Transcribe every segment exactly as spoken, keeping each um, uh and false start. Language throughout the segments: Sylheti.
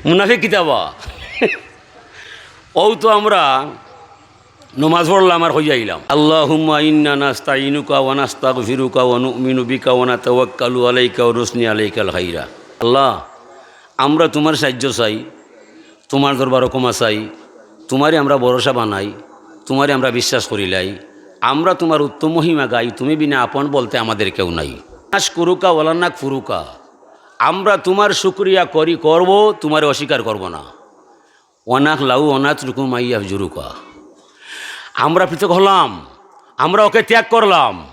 মুনাফিক কিতা বা? অউ তো আমরা নমাজ পড়লাম আর কইয়া আইলাম, আল্লাহুম্মা ইন্না নাস্তাইনুকা ওয়া নাস্তাগফিরুকা ওয়া নু'মিনু বিকা ওয়া নাতাওয়াক্কালু আলাইকা ওয়া নুসনি আলাইকাল খাইরা। আল্লাহ, আমরা তুমার সাহায্য চাই, তুমার দরবারো ক্ষমা চাই, তুমারে আমরা ভরসা বানাই, তুমারে আমরা বিশ্বাস করিলাই। আমরা তুমার উত্তম মহিমা গাই, তুমি বিনা আপন বলতে আমাদের কেউ নাই। নাশকুরুকা ওয়ালা নাকফুরুকা, আমরা তুমার শুকরিয়া করি, করব, তুমারে অস্বীকার করব না। ওয়া নাখলাউ ওয়া নাতরুকু মা ইয়াফজুরুকা, আমরা পৃথক হলাম, আমরা ওকে ত্যাগ করলাম,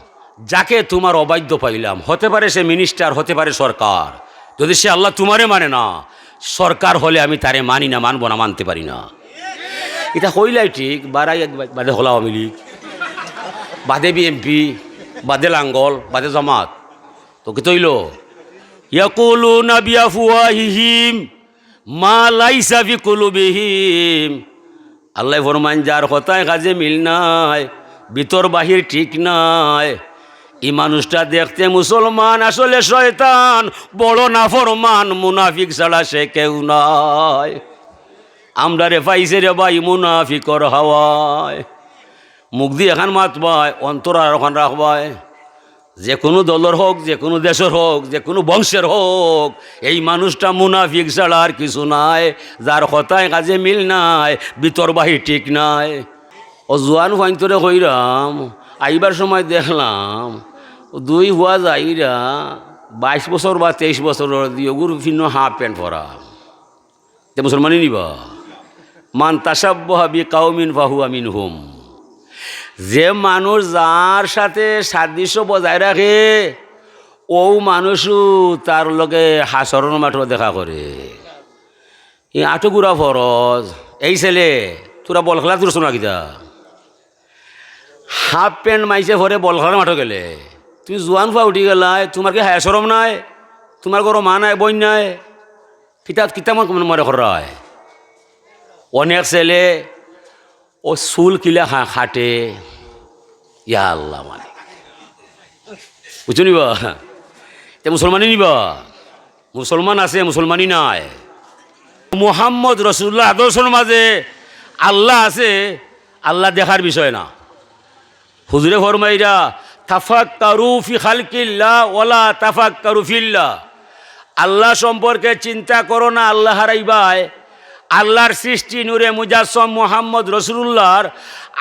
যাকে তুমার অবাধ্য পাইলাম। হতে পারে সে মিনিস্টার, হতে পারে সরকার, যদি সে আল্লাহ তুমারে মানে না, সরকার হলে আমি তারে মানি না, মানব না, মানতে পারি না। ইটা কইলাই ঠিক, বারাই এক বা-, বাদে হলা আওয়ামী লীগ, বাদে বিএনপি, বাদে লাঙ্গল, বাদে জামাত। তো কিতা অইলো? ইয়াকুলুনা বিআফওয়াহিহিম মা লাইসা ফি কুলুবিহিম। আল্লায় ফরমাইন, যার কথায় কাজে মিল নাই, ভিতর বাহির ঠিক নাই, ই মানুষটা দেখতে মুসলমান, আসলে শয়তান, বড় নাফরমান, মুনাফিক ছাড়া সে কেউ নাই। আমরারে পাইছে রে ভাই মুনাফিকর হাওয়ায়। মুখদি এখান মাতবায়, অন্তর আর অখান রাখবায়। যে কুনু দলর হউক, যে কুনু দেশর হউক, যে কুনু বংশের হউক, এই মানুষটা মুনাফিক ছাড়া আর কিছু নাই। যার কথায় কাজে মিল নাই, ভিতর বাহির ঠিক নাই। ও জুয়ান ফুয়াইন্তরে কইরাম, আইবার সময় দেখলাম, দুই ফুয়া যাইরা বাইশ বছর বা তেইশ বছরর, দুইওগুর ফিনো হাফ প্যান্ট পরা। তে মুসলমানি নি বা? মান তাশাব্বাহা বিকাউমিন ফাহুয়া মিনহুম। যে মানুষ যার সাথে সাদৃশ্য বজায় রাখে, অউ মানুষও তার লগে হাশরর মাঠো দেখা করে। ই আটো ঘুরা ফরজ। এই ছেলে, তোরা বল খেলা তোর শোনা কিতা? হাফ প্যান্ট মাইছে পরে বল খেলার মাঠো গেলে, তুমি জুয়ান ফুয়া উঠি গেলায়, তুমার কি হায়া শরম নাই? তুমার ঘরো মা নাই, বইন নাই? কিতা, কিতা মনে, মনে কররায়? অনেক ছেলে ও চুল কিলা খা-, কাটে। ইয়া আল্লাহ মালিক। বুঝছো নি বা? তে মুসলমানি নি বা? মুসলমান আছে, মুসলমানি নাই। মুহাম্মদ রসুলুল্লাহ আদর্শর মাঝে আল্লাহ আছে, আল্লাহ দেখার বিষয় না। হুজুরে ফরমাইরা, "তাফাক্কারু ফি খালকিল্লাহ ওয়ালা তাফাক্কারু ফিল্লাহ।" আল্লাহ সম্পর্কে চিন্তা করো না, আল্লাহ হারাইবায়। আল্লাহর সৃষ্টি নূরে মুজাসসম মুহাম্মদ রসুলুল্লাহর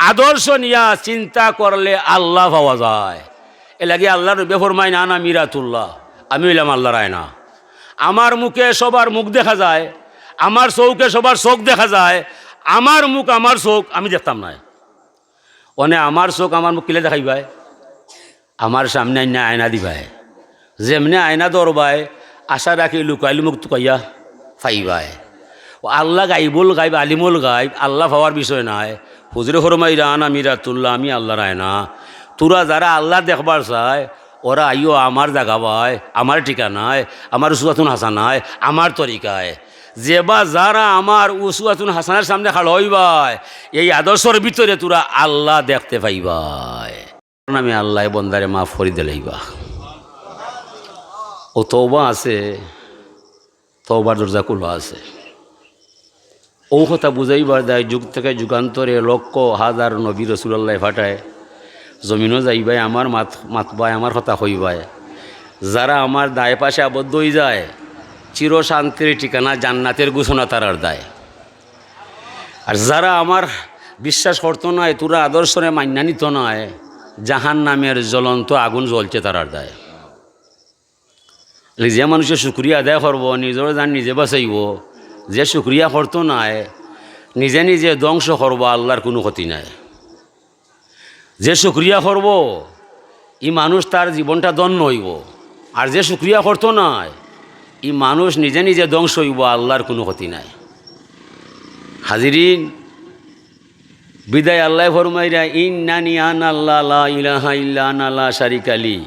আদর্শ নিয়া চিন্তা করলে আল্লাহ পাওয়া যায়। এর লাগি আল্লাহর নবী ফরমাইন, "আনা মিরাতুল্লাহ, আমি অইলাম আল্লাহর আয়না।" আমার মুখে সবার মুখ দেখা যায়, আমার চউখে সবার চউখ দেখা যায়, আমার মুখ আমার চউখ আমি দেখতাম নায়। অনে আমার চউখ আমার মুখ কিলা দেখাইবায়? আমার সামনে আইনা আয়না দিবায়। যেমনে আয়না ধরবায়, আশা রাখি লুকাইল মুখ তুকাইয়া পাইবায়। ও আল্লাহ গাইবুল গাইব, আলিমুল গাইব, আল্লাহ পাওয়ার বিষয় নায়। হুজুরে ফরমাইরা, "আনা মিরাতুল্লাহ, আমি আল্লাহর আয়না।" তোরা যারা আল্লাহ দেখবার চায়, ওরা আইও আমার জাগাবায়, আমার ঠিকানায়, আমার উসওয়াতুন হাসানায়, আমার তরিকায়। যে বা যারা আমার উসওয়াতুন হাসানার সামনে খাড়া অইবায়, এই আদর্শর ভিতরে তোরা আল্লাহ দেখতে পাইবায়। নামে আল্লাহ বন্দারে মাফ করি দিলাইবা। ও তওবা আছে, তওবার দরজা খোলা আছে। ও কথা বুঝাইবার দায় যুগ থেকে যুগান্তরে লক্ষ হাজার নবী রসুলুল্লাহ পাঠায়, জমিনো যাইবায়, আমার মাত-, মাতবায়, আমার কথা কইবায়। যারা আমার দায় পাশে আবদ্ধ অইযায়, চির শান্তির ঠিকানা জান্নাতের ঘোষণা তারার দায়। আর যারা আমার বিশ্বাস করতো নায়, তোরা আদর্শরে মাইন্না নিতো নায়, জাহান্নামের জ্বলন্ত আগুন জ্বলছে তারার দায়। যে মানুষে শুকরিয়া আদায় করবো, নিজর জান নিজে বাঁচাইবো, যে শুকরিয়া করতো নায়, নিজে নিজে ধ্বংস করবো, আল্লাহর কুনু ক্ষতি নাই। যে শুকরিয়া করবো, ই মানুষ তার জীবনটা ধন্য অইবো। আর যে শুকরিয়া করতো নায়, ই মানুষ নিজে নিজে ধ্বংস অইবো, আল্লাহর কুনু ক্ষতি নাই। হাজিরিন, বিদায় আল্লাহ ফরমাইরা, "ইন্নানি আনা আল্লাহ লা ইলাহা ইল্লা আনা লা শারিকা লি।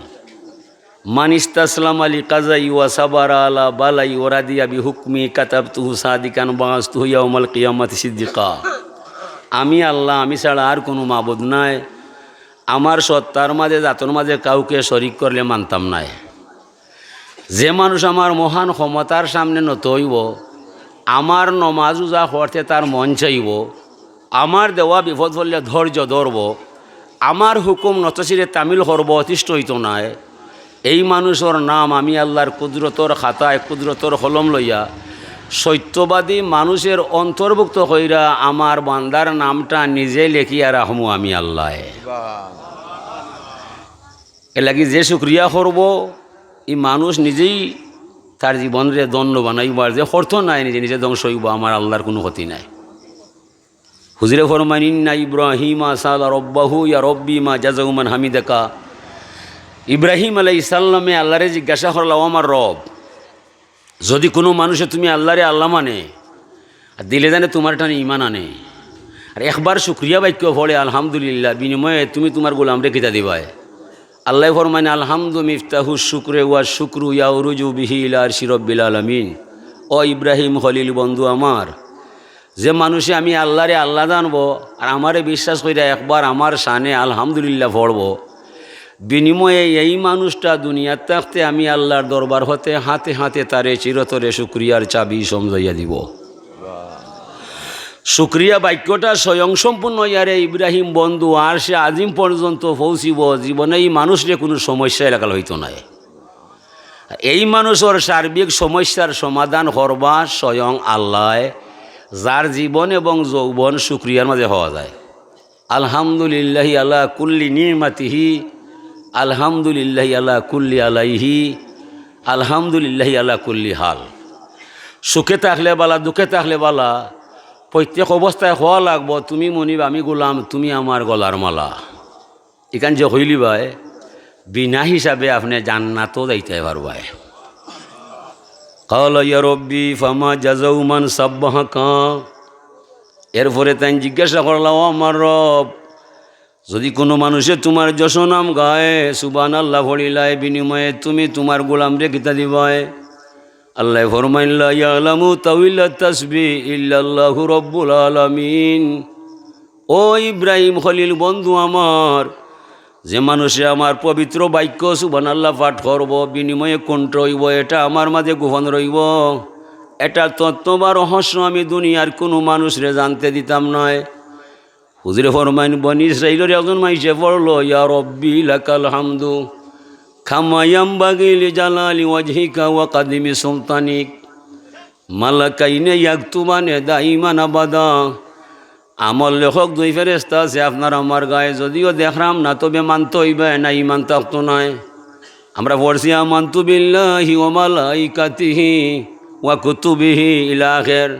মান ইস্তাসলামা লি কাযাই ওয়া সাবারা আলা বালাই ওয়া রাদিয়া বি হুকমি কাতাবতুহু সাদিকান বাআসতুহু ইয়াউমাল কিয়ামাতি সিদ্দিকা।" আমি আল্লাহ, আমি ছাড়া আর কুনু মাবুদ নাই। আমার সত্তার মাঝে, জাতর মাঝে কাউকে শরিক করলে মানতাম নায়। যে মানুষ আমার মহান ক্ষমতার সামনে নত অইবো, আমার নমাজ রোজা করতে তার মন চাইবো, আমার দেওয়া বিপদ পড়লে ধৈর্য ধরবো, আমার হুকুম নতশিরে তামিল করবো, অতিষ্ঠ অইতো নায়। এই মানুষর নাম আমি আল্লাহর কুদরতর খাতায়, কুদরতর কলম লইয়া সত্যবাদী মানুষের অন্তর্ভুক্ত কইরা আমার বান্দার নামটা নিজে লেখিয়া রাখমু আমি আল্লায়। এর লাগি যে শুকরিয়া করবো, ই মানুষ নিজেই তার জীবনরে ধন্য বানাইবো, আর যে করতো নায়, নিজে নিজে ধ্বংস অইবো, আমার আল্লাহর কুনু ক্ষতি নাই। হুজুরে ফরমাইন, "ইন্না ইব্রাহিমা সাআলা রব্বাহু ইয়া রব্বি মা জাযাউ মান হামিদাকা।" ইব্রাহিম আলাইহিস সালামে আল্লাহরে জিজ্ঞাসা করলা, "ও আমার রব, যদি কুনু মানুষে তুমি আল্লাহরে আল্লাহ মানে, আর দিলে জানে তুমার টানে ইমান আনে, আর একবার শুকরিয়া বাক্য পড়ে আলহামদুলিল্লাহ, বিনিময়ে তুমি তুমার গোলামরে কিতা দিবায়?" আল্লায় ফরমাইন, "আলহামদু মিফতাহু শুকরে ওয়া শুকরু ইয়াউরুজু বিহি ইলা আরশি রব্বিল আলামিন।" ও ইব্রাহিম খলিল বন্ধু আমার, যে মানুষে আমি আল্লাহরে আল্লাহ জানবো আর আমারে বিশ্বাস কইরা একবার আমার শানে আলহামদুলিল্লাহ পড়বো, বিনিময়ে এই মানুষটা দুনিয়াত থাকতে আমি আল্লাহর দরবার হতে হাতে হাতে তারে চিরতরে শুকরিয়ার চাবি সমঝাইয়া দিবো। শুকরিয়া বাক্যটা স্বয়ংসম্পূর্ণ ইয়ারে ইব্রাহিম বন্ধু আরশে আজিম পর্যন্ত পৌঁছিবো, জীবনে ই মানুষরে কুনু সমস্যা এলাকাল অইতো নায়। এই মানুষর সার্বিক সমস্যার সমাধান করবা স্বয়ং আল্লায়, যার জীবন এবং যৌবন শুকরিয়ার মাঝে পাওয়া যায়। আলহামদুলিল্লাহি আলা কুল্লি নিমাতিহি, আলহামদুলিল্লাহি আলা কুল্লি আলাইহি, আলহামদুলিল্লাহি আলা কুল্লি হাল। সুখে থাকলে বালা, দুঃখে থাকলে বালা, প্রত্যেক অবস্থায় কওয়া লাগবো, "তুমি মনিব, আমি গোলাম, তুমি আমার গলার মালা।" ইখান যে কইলিবায়, বিনা হিসাবে আপনে জান্নাতো যাইতায় পারবায়। ক্বালা ইয়া রব্বি ফামা জাযাউ মান সাব্বাহাকা। এরপরে তাইন জিজ্ঞাসা করলা, "ও আমার রব, যদি কুনু মানুষে তুমার যশোনাম গায়, সুবহানাল্লাহ পড়িলায়, বিনিময়ে তুমি তুমার গোলামরে কিতা দিবায়?" আল্লায় ফরমাইন, "লা ইয়ালামু তাউইলা তাসবিহ ইল্লাল্লাহু রাব্বুল আলামিন।" ও ইব্রাহিম খলিল বন্ধু আমার, যে মানুষে আমার পবিত্র বাক্য সুবহানাল্লাহ পাঠ করবো, বিনিময়ে কুনটা অইবো, এটা আমার মাঝে গোপন রইবো। এটা তত্ত্ব বা রহস্য আমি দুনিয়ার কুনু মানুষরে জানতে দিতাম নায়। হুজুরে ফরমাইন, বনি ইসরাইলর একজন মাইনষে পড়লো, "ইয়া রব্বি লাকাল হামদু, কামা ইয়ামবাগি লিজালালি ওয়াজহিকা ওয়া কাদিমি সুলতানিক, মালাকাইনে ইয়াকতুবানে দাইমান আবাদা।" আমল লেখক দুই ফেরেশতা আছে আপনার আমার গায়ে, যদিও দেখরাম না, তবে মানতে অইবায়, না ইমান থাকতো নায়। আমরা পড়ছি, "আমানতু বিল্লাহি ওয়া মালাইকাতিহি ওয়া কুতুবিহি" ইলা আখের।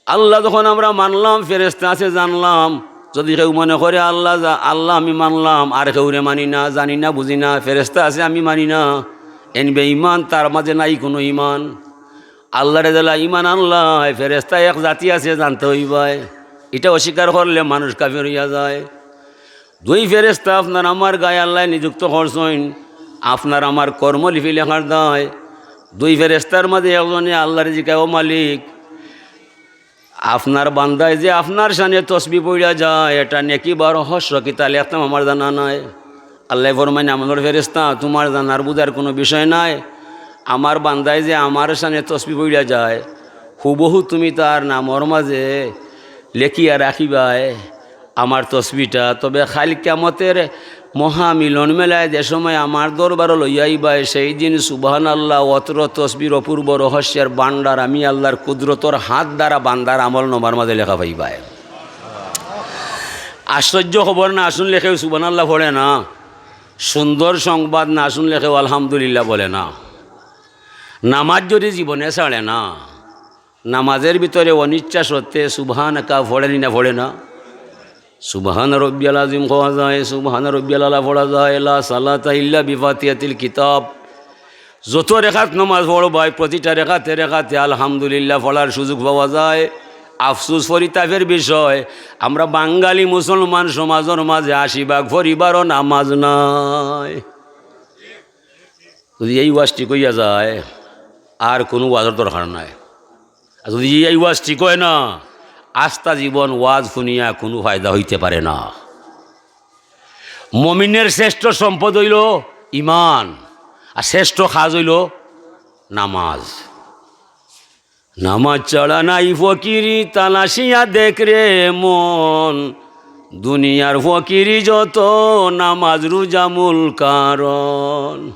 আল্লাহ যখন আমরা মানলাম, ফেরেশতা আছে জানলাম, যদি কেউ মনে করে আল্লাহ যা-, আল্লাহ আমি মানলাম, আর কেউরে মানি না, জানি না, বুঝি না, ফেরেশতা আছে আমি মানি না, এন বেঈমান, তার মাঝে নাই কুনু ইমান। আল্লাহরে যেলা ইমান আনলায়, ফেরেশতা এক জাতি আছে জানতে অইবায়, ইটা অস্বীকার করলে মানুষ কাফির অইয়া যায়। দুই ফেরেশতা আপনার আমার গায়ে আল্লায় নিযুক্ত করছইন, আপনার আমার কর্মলিপি লেখার দায়। দুই ফেরেশতার মাঝে একজনে আল্লাহরে জিকায়, "ও মালিক, আপনার বান্দায় যে আপনার শানে তসবি পড়িয়া যায়, এটা নেকি বা রহস্য, কিতা লেখতাম আমার জানা নাই।" আল্লায় ফরমাইন, "আমলর ফেরেশতা, তুমার জানার বুঝার কুনু বিষয় নাই। আমার বান্দায় যে আমার শানে তসবি পড়িয়া যায়, হুবহু তুমি তার নামর মাঝে লেখিয়া রাখিবায় আমার তসবিটা। তবে কাইল কিয়ামতর মহামিলন মেলায় যে সময় আমার দরবারো লইয়া আইবায়, সেই দিন সুবহানাল্লাহ অতর তসবির অপূর্ব রহস্যের ভান্ডার আমি আল্লাহর কুদরতর হাত দ্বারা বান্দার আমলনামার মাঝে লেখা পাইবায়।" আশ্চর্য খবর না, শুনলে কেউ সুবহানাল্লাহ পড়ে না। সুন্দর সংবাদ না, শুনলে কেউ আলহামদুলিল্লাহ বলে না। নামাজ যদি জীবনে ছাড়ে না, নামাজের ভিতরে অনিচ্ছা সত্ত্বে সুবহানাকা পড়ে নি না, পড়ে না? সুবহান রব্বিয়াল আজিম কওয়া যায়, সুবহান রব্বিয়াল আলা পড়া যায়, লা সালাতা ইল্লা বিফাতিহাতিল কিতাব। যত রেকাত নামাজ পড়বায়, প্রতিটা রেকাতে রেকাতে আলহামদুলিল্লাহ পড়ার সুযোগ পাওয়া যায়। আফসোস পরিতাপের বিষয়, আমরা বাঙালি মুসলমান সমাজর মাঝে আশি ভাগ পরিবারও নামাজ নাই। যদি এই ওয়াজ ঠিক অইয়া যায়, আর কুনু ওয়াজর দরকার নাই। আর যদি এই ওয়াজ ঠিক অয় না, আস্তা জীবন ওয়াজ হুনিয়া কুনু ফায়দা অইতে পারে না। মমিনের শ্রেষ্ঠ সম্পদ অইলো ইমান, আর শ্রেষ্ঠ কাজ অইলো নামাজ। নামাজ ছাড়া নাই ফকিরি, তালাশিয়া দেখ রে মন। দুনিয়ার ফকিরি যত, নামাজ রোজা মূল কারণ।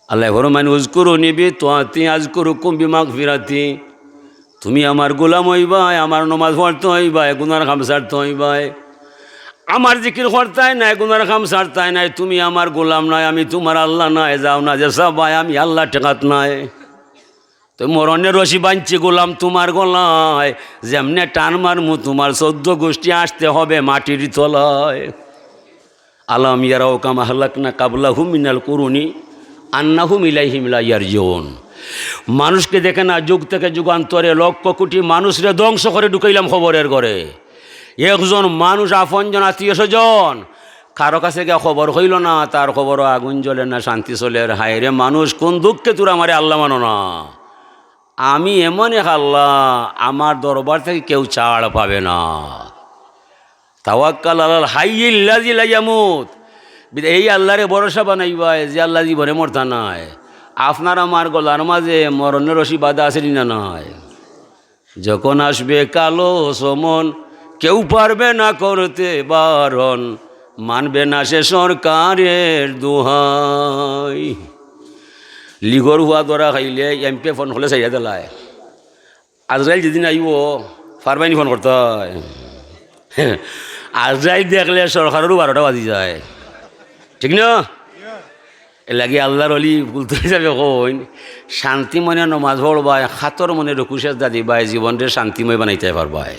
আল্লায় ফরমাইন, "উযকুরুনি বিতাআতি আযকুরুকুম বিমাগফিরাতি।" তুমি আমার গোলাম অইবায়, আমার নমাজ পড়তে অইবায়, গুনার কাম ছাড়তে অইবায়। আমার জিকির করতায় নায়, গুনার কাম ছাড়তায় নায়, তুমি আমার গোলাম নায়, আমি তুমার আল্লাহ নায়, যাও না যে চাবায়, আমি আল্লাহর ঠেকাত নায়। তো মরণের রশি বানছি গোলাম তুমার গলায়, যেমনে টান মারমু তুমার চৌদ্দ গুষ্টি আসতে হবে মাটির তলায়। আলাম ইয়ারাও কাম আহলাকনা কাবলাহুম মিনাল কুরুনি আন্নাহুম ইলাইহিম লা ইয়ারজিউন। মানুষকে দেখে না, যুগ থেকে যুগান্তরে লক্ষ কোটি মানুষরে ধ্বংস করে ঢুকাইলাম কবরের ঘরে। একজন মানুষ, আপনজন, আত্মীয় স্বজন, কারো কাছে গিয়া খবর কইল না, তার কবরো আগুন জ্বলে না, শান্তি চলের। হায় রে মানুষ, কোন দুঃখে তোরা আমারে আল্লাহ মানো না? আমি এমন এক আল্লাহ, আমার দরবার থেকে কেউ ছাড় পাবে না। তাওয়াক্কাল আলাল হাইয়িল্লাযী লা ইয়ামুত। বিদ-, এই আল্লাহরে ভরসা বানাইবায়, যে আল্লাহ জীবনে মরতা নায়। আপনার আমার গলার মাঝে মরণের রশি বাঁধা আছে নি না নাই? যখন আসবে কালো সমন, কেউ পারবে না করতে বারণ, মানবে না সে সরকারের দোহাই। লিগর হুয়া ধরা খাইলে এমপি ফোন হলে চাইয়া দিলায়। আজরাইল যেদিন আইব, পারবায়নি ফোন করতে হয়। আজরাইল দেখলে সরকারেরও বারোটা বাজি যায়, ঠিক না? এর লাগি আল্লাহর অলি কুলতুবি সাহেবে কইন, "শান্তি মনে নমাজ পড়বায়, খাতর মনে রুকু সেজদা দিবায়, জীবনরে শান্তিময় বানাইতে পারবায়।"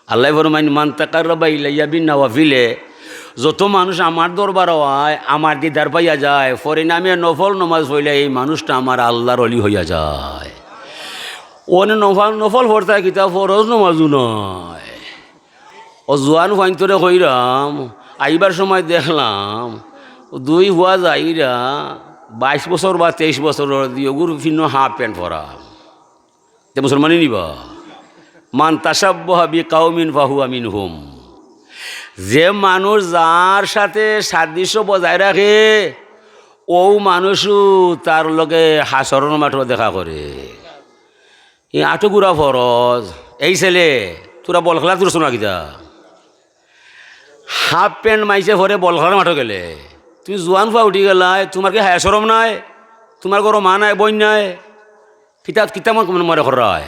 আল্লায় ফরমাইন, "মান তাকাররাবা ইলাইয়া বিন নাওয়াফিলে", যত মানুষ আমার দরবার অয়, আমার দিদার পাইয়া যায়, পরিণামে নফল নমাজ পড়লে এই মানুষটা আমার আল্লাহর অলি হইয়া যায়। অনে নফল, নফল পড়তায় কিতা, ফরজ নমাজও নয়। ও জোয়ান ফুয়াইন্তরে কইরাম, আইবার সময় দেখলাম, দুই ফুয়া যাইরা বাইশ বছর বা তেইশ বছরর, দুইওগুর ফিনো হাফ প্যান্ট পরা। তে মুসলমানই নিবা? "মান তাশাব্বাহা বিকাউমিন ফাহুয়া মিনহুম।" যে মানুষ যার সাথে সাদৃশ্য বজায় রাখে, অউ মানুষও তার লগে হাশরর মাঠো দেখা করে। ই আটো গুড়া ফরজ। এই ছেলে, তোরা বল খেলা তোর শোনা কিতা? হাফ প্যান্ট মাইছে পরে বল খেলার মাঠো গেলে, তুমি জোয়ান ফুয়া উঠি গেলায়, তুমার কি হায়া শরম নাই? তুমার ঘরো মা নাই, বইন নাই? কিতা, কিতা মনে, মনে মরে করা হয়?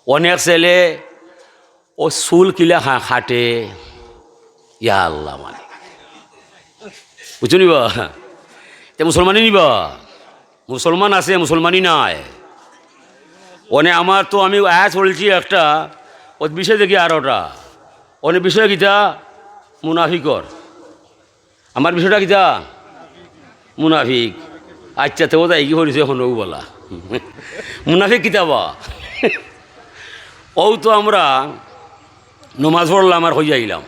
অনেক ছেলে ও চুল কিলা খা-, খাটে। ইয়া আল্লাহ, মানে, বুঝছো নিবা? তে মুসলমানই নিবা? মুসলমান আছে, মুসলমানই নাই। অনে আমার তো, আমি আয়াত পড়ছি একটা, ও বিষয় দেখি আরোটা। অনে বিষয় কিতা? মুনাফিকর। আমার বিষয়টা কিতা? মুনাফিক। আচ্ছা, তো ওটাই কি করিস এখন ও বলা? মুনাফিক কিতা বা? ও তো আমরা নমাজ পড়লাম আর হইয়া আইলাম,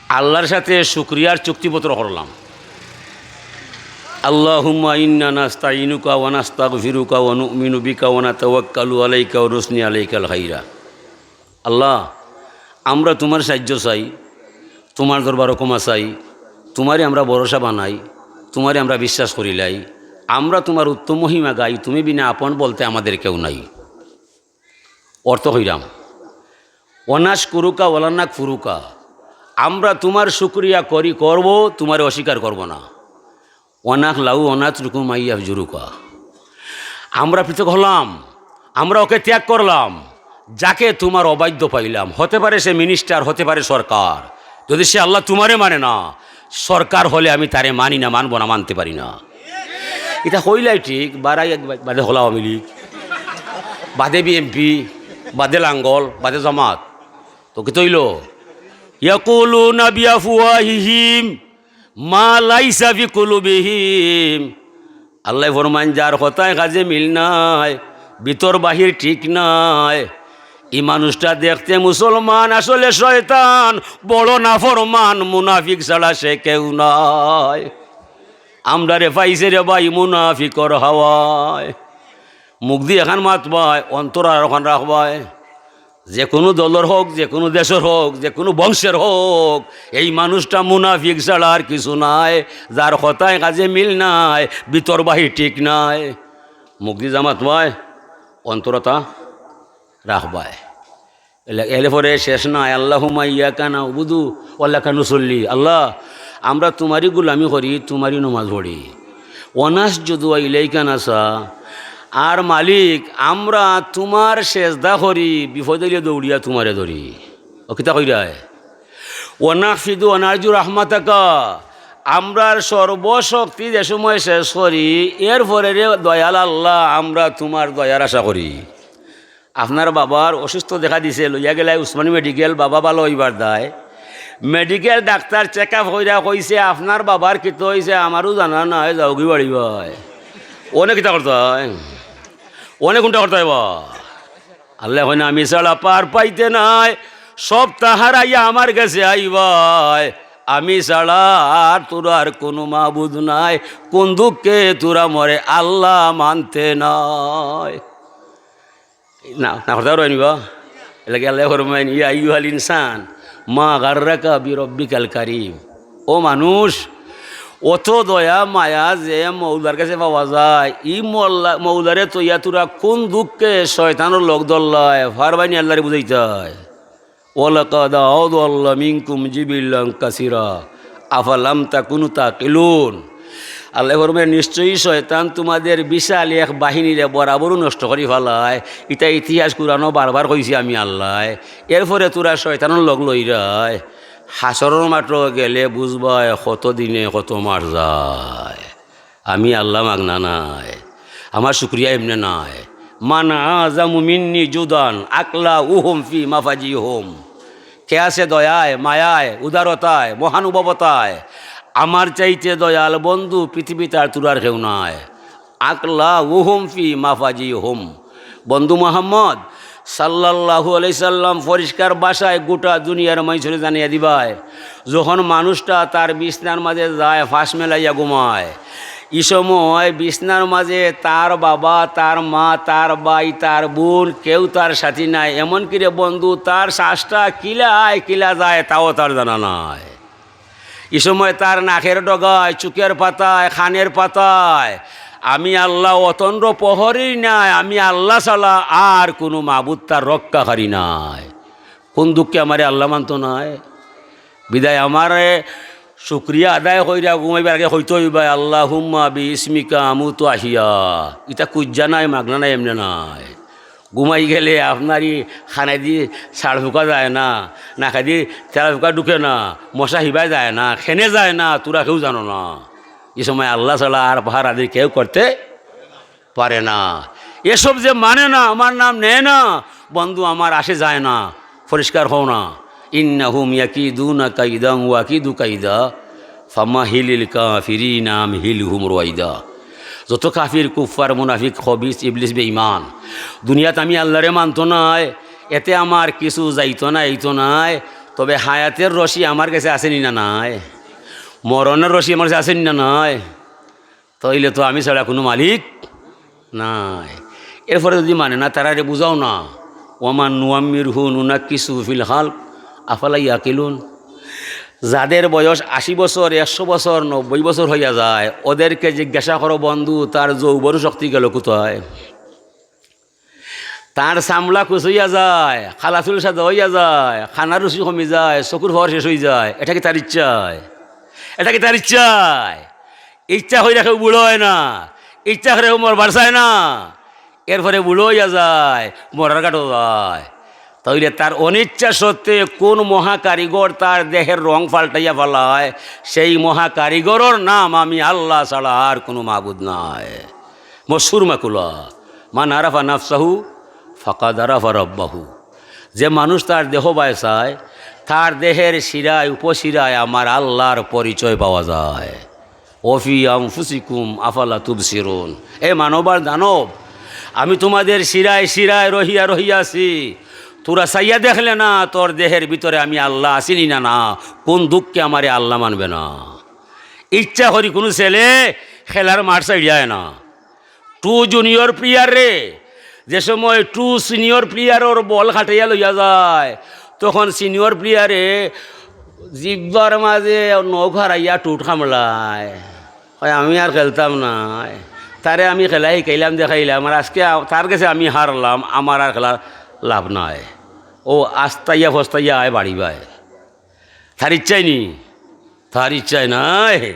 আল্লাহর সাথে শুকরিয়ার চুক্তিপত্র করলাম। আল্লাহুম্মা ইন্না নাস্তাইনুকা ওয়া নাস্তাগফিরুকা ওয়া নু'মিনু বিকা ওয়া নাতাওয়াক্কালু আলাইকা ওয়া নুসনি আলাইকাল খাইরা। আল্লাহ, আমরা তুমার সাহায্য চাই, তুমার দরবারো ক্ষমা চাই, তুমারে আমরা ভরসা বানাই, তুমারে আমরা বিশ্বাস করিলাই, আমরা তুমার উত্তম মহিমা গাই, তুমি বিনা আপন বলতে আমাদের কেউ নাই। অর্থ কইরাম, ওয়া নাশকুরুকা ওয়া লা নাকফুরুকা, আমরা তুমার শুকরিয়া করি, করব, তুমারে অস্বীকার করব না। ওয়া নাখলাউ ওয়া নাতরুকু মা ইয়াফজুরুকা, আমরা পৃথক হলাম, আমরা ওকে ত্যাগ করলাম, যাকে তুমার অবাধ্য পাইলাম। হতে পারে সে মিনিস্টার, হতে পারে সরকার, যদি সে আল্লাহ তুমারে মানে না, সরকার হলে আমি তারে মানি না, মানব না, মানতে পারি না। ইটা কইলাই ঠিক, বারাই এক বা-, বাদে হলা আওয়ামী লীগ, বাদে বিএনপি, বাদে লাঙ্গল, বাদে জামাত। তো কিতা অইলো? ইয়াকুলুনা বিআফওয়াহিহিম মা লাইসা ফি কুলুবিহিম। আল্লায় ফরমাইন, যার কথায় কাজে মিল নাই, ভিতর বাহির ঠিক নাই, ই মানুষটা দেখতে মুসলমান, আসলে শয়তান, বড় নাফরমান, মুনাফিক ছাড়া সে কেউ নাই। আমরারে পাইছে রে ভাই মুনাফিকর হাওয়ায়। মুখদি এখান মাতবায়, অন্তর আর ওখান রাখবায়। যে কোনো দলর হোক, যে কোনো দেশর হোক, যে কোনো বংশের হোক, এই মানুষটা মুনাফিক ছাড়া আর কিছু নাই। যার কথায় কাজে মিল নাই, ভিতর বাহির ঠিক নাই। মুখদি যা মাতবায়, অন্তরতা রাখবায়। এলে, এলে পরে শেষ নাই, আল্লাহুম্মা ইয়াকা না'বুদু ওয়া লাকা নুসাল্লি। আল্লাহ, আমরা তুমারই গুলামি করি, তুমারই নমাজ পড়ি। ওয়া নাসজুদু ওয়া ইলাইকা নাসআ। আর মালিক, আমরা তুমার সেজদা করি, বিপদ অইলে দৌড়িয়া তুমারে ধরি। ও কিতা কইরায়? ওয়া নাহফিদু ওয়া নারজু রাহমাতাকা। আমরার সর্বশক্তি যে সময় শেষ করি, এরপরে রে দয়াল আল্লাহ, আমরা তুমার দয়ার আশা করি। আপনার বাবার অসুস্থ দেখা দিছে, লইয়া গেলায় উসমানী মেডিকেল, বাবা ভালা অইবার দায়। মেডিকেল ডাক্তার চেক আপ কইরা কইছে, "আপনার বাবার কিতা অইছে, আমারও জানা নাই, যাওগি বাড়ি বায়।" অনে কিতা করতায়? অনে কুনটা করতায় বা? আল্লায় কইন, "আমি ছাড়া পার পাইতে নাই, সব তাহারাই আমার গেছে আইবায়। আমি ছাড়া আর তুরার কুনু মাবুদ নাই, কুন দুঃখে তুরা মরে আল্লাহ মানতে নাই।" না, না করতায় পারবায় নি বা? এরলাগি আল্লায় ফরমাইন, "ইয়া আইয়ুহাল ইনসান, মা গাররাকা বিরব্বিকাল কারীম।" ও মানুষ, অত দয়া মায়া যে মৌলার গেছে পাওয়া যায়, ই মৌলা-, মৌলারে থইয়া তুরা কুন দুঃখে শয়তানর লগ ধরলায়, পারবায় নি আল্লারে বুঝাইতায়? "ওয়ালাকাদ আদাল্লা মিনকুম জিবিল্লান কাসীরা, আফালাম তাকুনু তাকিলুন।" আল্লায় ফরমাইন, "নিশ্চয়ই শয়তান তুমাদের বিশাল এক বাহিনীরে বরাবরও নষ্ট করি ফালায়। ইতা ইতিহাস কুরআনো বারবার কইছি আমি আল্লায়। এরপরে তুরা শয়তানর লগ লইরায়। হাশরর মাঠো গেলে বুঝবায় কত দিনে কত মার যায়।" আমি আল্লাহ মাগনা নায়, আমার শুকরিয়া এমনে নায়। মান আ'যামু মিন্নি জুদান আকলাউহুম ফি মাফাজিহুম। কে আছে দয়ায়, মায়ায়, উদারতায়, মহানুভবতায়? আমার চাইতে দয়াল বন্ধু পৃথিবীত আর তুরার কেউ নাই। আকলাউহুম ফি মাফাজিহুম। বন্ধু মুহাম্মদ সাল্লাল্লাহু আলাইহি সাল্লাম পরিষ্কার ভাষায় গোটা দুনিয়ার মানষরে জানাইয়া দিবায়, যখন মানুষটা তার বিছনার মাঝে যায়, ফাঁস মেলাইয়া ঘুমায়, ই সময় বিছনার মাঝে তার বাবা, তার মা, তার ভাই, তার বোন, কেউ তার সাথী নাই। এমনকি রে বন্ধু, তার শ্বাসটা কিলায় কিলা যায়, তাও তার জানা নাই। ই সময় তার নাকের ডগায়, চুকের পাতায়, কানের পাতায় আমি আল্লাহ অতন্দ্র প্রহরী নাই, আমি আল্লাহ ছাড়া আর কুনু মাবুদ তার রক্ষাকারী নাই। কুন দুঃখে আমারে আল্লাহ মানতো নায়? বিদায় আমারে শুকরিয়া আদায় কইরা ঘুমাইবার আগে কইতো অইবায়, "আল্লাহুম্মা বিইসমিকা আমুতু ওয়া আহইয়া।" ইতা কুইজ্জা নায়, মাগনা নায়, এমনে নায়। ঘুমাই গেলে আপনার ই কানেদি ছাড় ফুকা যায় না, নাকেদি তেলা ফুকা ঢুকে না, মশা হিবায় যায় না, কেনে যায় না, তুরা কেউ জানো না। ই সময় আল্লাহ ছাড়া আর পাহারাদারি কেউ করতে পারে না। এসব যে মানে না, আমার নাম নেয় না, বন্ধু আমার আসে যায় না, পরিষ্কার হও না। ইন্নাহুম ইয়াকিদুনা কাইদান ওয়া আকিদু কাইদা, ফামাহিলিল কাফিরিনা আমহিলহুম রুয়াইদা। যত কাফির, কুফফার, মুনাফিক, খবিস, ইবলিস, বেঈমান, দুনিয়াত আমি আল্লাহরে মানতো নায়, এতে আমার কিছু যাইতো না, এইতো নায়, তবে হায়াতের রশি আমার গেছে আছে নি না নাই? মরণের রশি আমার গেছে আছে নি না নাই? তাইলে তো আমি ছাড়া কুনু মালিক নাই। এরপরে যুদি মানে না, তারারে বুঝাও না, "ওয়ামান নুআম্মিরহু নুনাক্কিসহু ফিল খালক আফালা ইয়াকিলুন।" যাদের বয়স আশি বছর, একশো বছর, নব্বই বছর অইয়া যায়, ওদেরকে জিজ্ঞাসা করো, "বন্ধু, তার যৌবন শক্তি গেল কোথায়?" তার চামড়া কুচইয়া যায়, কালা চুল সাদা অইয়া যায়, খানার রুচি কমি যায়, চকুর পাওয়ার শেষ অইযায়। এটা কি তার ইচ্ছায়? এটা কি তার ইচ্ছায়? ইচ্ছা কইরা কেউ বুড়া অয় না, ইচ্ছা কইরা কেউ মরবার চায় না। এরপরে বুড়া অইয়া যায়, মরার ঘাটো যায়। তাইলে তার অনিচ্ছা সত্ত্বে কোন মহাকারিগর তার দেহের রং পাল্টাইয়া ফালায়, সেই মহাকারিগরর নাম আমি আল্লাহ ছাড়া আর কুনু মাবুদ নাই। মশহুর মাকুলা, "মান আরাফা নাফসাহু ফাকাদ আরাফা রাব্বাহু।" যে মানুষ তার দেহ বায় চায়, তার দেহের শিরায় উপশিরায় আমার আল্লাহর পরিচয় পাওয়া যায়। "ওয়া ফি আনফুসিকুম আফালা তুবসিরুন।" এ মানব আর দানব, আমি তোমাদের শিরায় শিরায় রহিয়া রহিয়াছি। তোরা চাইয়া দেখলে না, তোর দেহের ভিতরে আমি আল্লাহ আছি নি না? না, কোন দুঃখে আমারে আল্লাহ মানবে না? ইচ্ছা করি কুনু ছেলে খেলার মাঠ ছাড়ি যায় না। টু জুনিয়র প্লেয়াররে, যে সময় টু সিনিয়র প্লেয়ারর বল খাটাইয়া লইয়া যায়, তখন সিনিয়র প্লেয়ারে জিব্বার মাঝে নখ হারাইয়া টুট কামড়ায়, কয়, "আমি আর খেলতাম নায়।" তারে আমি খেলা শিকাইলাম, দেখাইলাম, আর আজকে আ-, তার গেছে আমি হারলাম, আমার আর খেলার লাভ নাই। ও আস্তাইয়া ফস্তাইয়া আয় বাড়ি বায়। তার ইচ্ছাই নি, তার ইচ্ছাই নাই।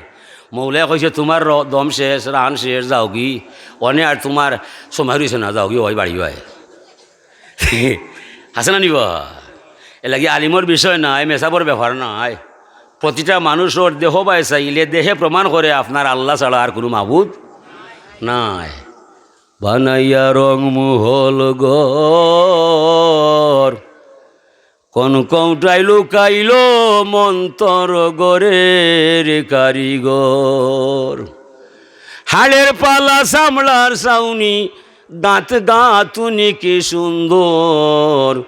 মৌলায় কইছে, "তুমার র-, দম শেষ, রান শেষ, যাওগি।" অনে আর তুমার সময় রইছে না, যাওগি, ওই বাড়ি বায়। আছে না নি বা? এর লাগি আলিমর বিষয় নায়, মেসাবর ব্যাপার নায়। প্রতিটা মানুষর দেহ বায় চাইলে দেহে প্রমাণ করে আপনার আল্লাহ ছাড়া আর কুনু মাবুদ নাই। বানাইয়া রং মহল ঘর, কোন কৌটায় লুকাইল মন্তর ঘরের কারিগর। হাড়ের পালা, চামড়ার ছাউনি, দাঁত গাঁথুনি কি সুন্দর,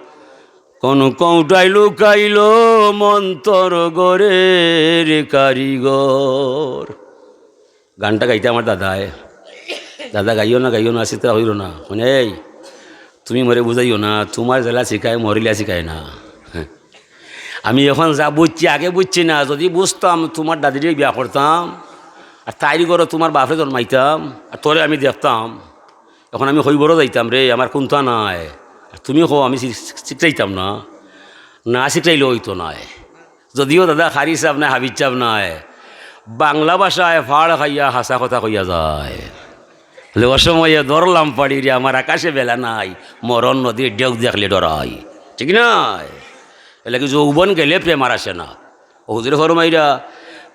কোন কৌটায় লুকাইল মন্তর ঘরের কারিগর। গানটা গাইতা আমার দাদায়। দাদা, গাইও না, গাইও না, চিত্রা হইল না। মানে, এই, তুমি মরে বুঝাইও না, তুমার যেলা শিখায়, মরিলা শিখায় না। আমি এখন যা বুঝছি, আগে বুঝছি না। যদি বুঝতাম, তুমার দাদিরে বিয়া করতাম, আর তাইর ঘরো তুমার বাপরে জন্মাইতাম, আর তোরে আমি দেখতাম। এখন আমি কইবরও যাইতাম, "রে, আমার কুন্তা নাই।" আর তুমি কও, "আমি শি-, শিখতাইতাম না।" না শিখতাইলে অইতো নায়। যদিও দাদা কারি সাব নায়, হাফিজ সাব নায়, বাংলা ভাষায় ফাড় খাইয়া হাছা কথা কইয়া যায়। বলে, "অসময়ে ধরলাম পাড়ি রে, আমার আকাশে বেলা নাই, মরণ নদীর ঢেউ দেখলে ডরাই।" ঠিক নায়? এর লাগি যৌবন গেলে প্রেম আর আসে না। ও হুজুরে ফরমাইরা,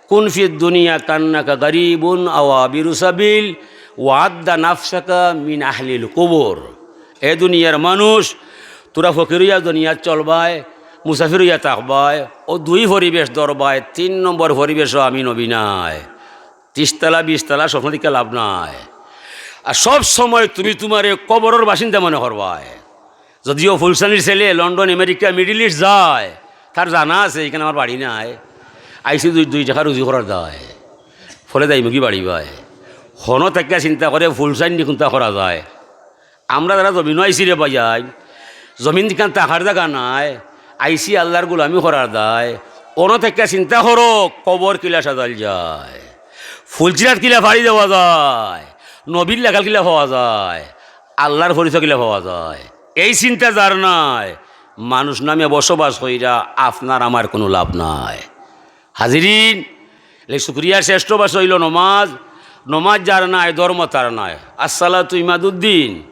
"কুন ফিদ দুনিয়া কান্নাকা গারিবুন আও আবিরু সাবিল, ওয়া আদ্দা নাফসাকা মিন আহলিল কুবুর।" এ দুনিয়ার মানুষ, তোরা ফকির অইয়া দুনিয়াত চলবায়, মুসাফির অইয়া থাকবায়, ও দুই পরিবেশ ধরবায়, তিন নম্বর পরিবেশও আমি নবী নায়। তিশতলা, বিশতলা স্বপ্ন দেখিয়া লাভ নাই। আর সব সময় তুমি তুমারে কবরর বাসিন্দা মনে করবায়। যদিও ফুলসানির ছেলে লন্ডন, আমেরিকা, মিডল ইস্ট যায়, তার জানা আছে, "এখানে আমার বাড়ি নাই, আইছি দুই, দুই টেকা রুজি করার দায়, ফলে দায় মুখী বাড়ি বায়।" হনো থাকিয়া চিন্তা করে ফুলসানি কুন্তা করা যায়। আমরা যারা জমিনো আইছি রে ভাইয়াই, জমিন দিকান থাকার জাগা নাই, আইছি আল্লার গোলামি করার দায়। অনো থাকিয়া চিন্তা করো, কবর কিলা সাজাইল যায়, ফুলচিরাত কিলা ফাড়ি দেওয়া যায়, নবীর লাগাল কিলা পাওয়া যায়, আল্লার পরিচয় কিলা পাওয়া যায়। এই চিন্তা যার নাই, মানুষ নামে বসবাস কইরা আপনার আমার কুনু লাভ নাই। হাজিরিন, এই শুকরিয়ার শ্রেষ্ঠ ভাষা অইল নমাজ। নমাজ যার নাই, ধর্ম তার নাই। আসসালাতু ইমাদুদ্দিন,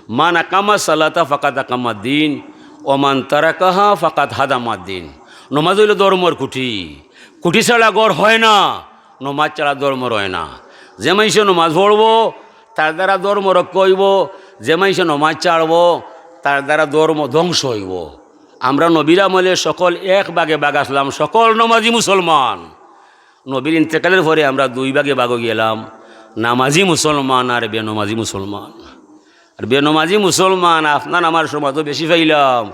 মান আকামা সালাতা ফাকাদ আকামাদ্দিন, ওমান তারাকাহা ফাকাদ হাদামাদ্দিন। নমাজ অইল ধর্মর খুঁটি। খুঁটি ছাড়া ঘর হয় না, নমাজ ছাড়া ধর্ম রয় না। যে মাইনষে নমাজ পড়বো, তার দ্বারা ধর্ম রক্ষা অইবো। যে মাইনষে নমাজ ছাড়বো, তার দ্বারা ধর্ম ধ্বংস অইবো। আমরা নবীর আমলে সকল এক ভাগে ভাগ আছলাম, সকল নমাজি মুসলমান। নবীর ইন্তেকালের পরে আমরা দুই ভাগে ভাগ অইগেলাম, নামাজি মুসলমান আর বেনমাজি মুসলমান। আর বেনমাজি মুসলমান আপনার আমার সমাজো বেশি পাইলাম।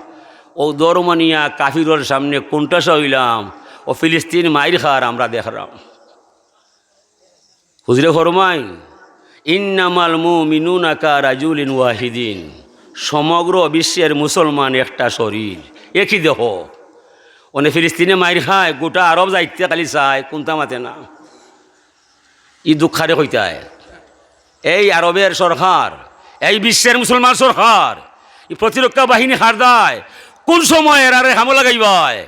অউ ধর্ম নিয়া কাফিরর সামনে কুন্ঠাসা অইলাম, অউ ফিলিস্তিন মাইর খার আমরা দেখরাম। হুজুরে ফরমাইন, "ইন্নামাল মুমিনুনা কা রাজুলিন ওয়াহিদিন।" সমগ্র বিশ্বের মুসলমান একটা শরীর, একই দেহ। অনে ফিলিস্তিনে মাইর খায়, গোটা আরব জাইতে খালি চায়, কুন্তা মাতে না। ই দুঃখ কারে কইতায়? এই আরবের সরকার, এই বিশ্বের মুসলমান সরকার, ই প্রতিরক্ষা বাহিনী কার দায়? কুন সময় এরারে হামলা লাগাইবায়?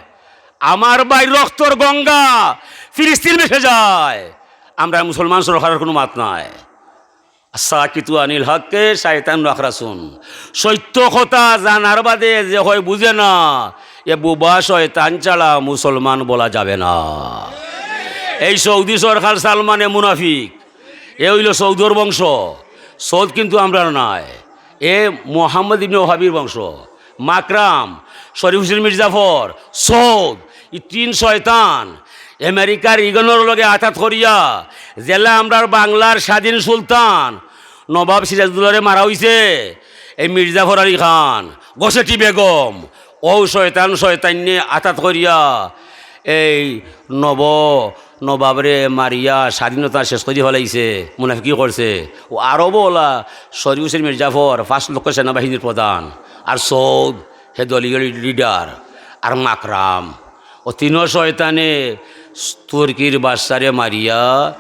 আমার ভাইর রক্তর গঙ্গা ফিলিস্তিন ভেসে যায়, আমরা মুসলমান সরকারর কুনু মাত নাই। সাকিতু আনিল হককে শায়তান আখরাসুন। সত্য কথা জানার বাদে যে কয় বুঝে না, এ বুবা শয়তান ছাড়া মুসলমান বলা যাবে না। এই সৌদি সরকার সালমানে মুনাফিক, এ অইল সৌদর বংশ। সৌদ কিন্তু আমরার নায়, এ মোহাম্মদ ইবনে ওহাবির বংশ। মাকরাম, শরীফ হোসেন মির্জাফর, সৌদ, ই তিন শয়তান আমেরিকার রিগনর লগে আতাত করিয়া যেলা আমরার বাংলার স্বাধীন সুলতান নবাব সিরাজউদ্দৌলারে মারা অইছে, এই মির্জাফর আলী খান, ঘসেটি বেগম, অউ শয়তান শয়তাইন্নে আতাত করিয়া এই নব নবাবরে মারিয়া স্বাধীনতা শেষ করি ফালাইছে, মুনাফিকি করছে। অউ আরবও অলা শরীফ হোসেন মির্জাফর পাঁচ লক্ষ সেনাবাহিনীর প্রধান, আর সৌদ হে দলীয় লিডার, আর মাকরাম। অউ তিনো শয়তানে তুর্কির বাদশারে মারিয়া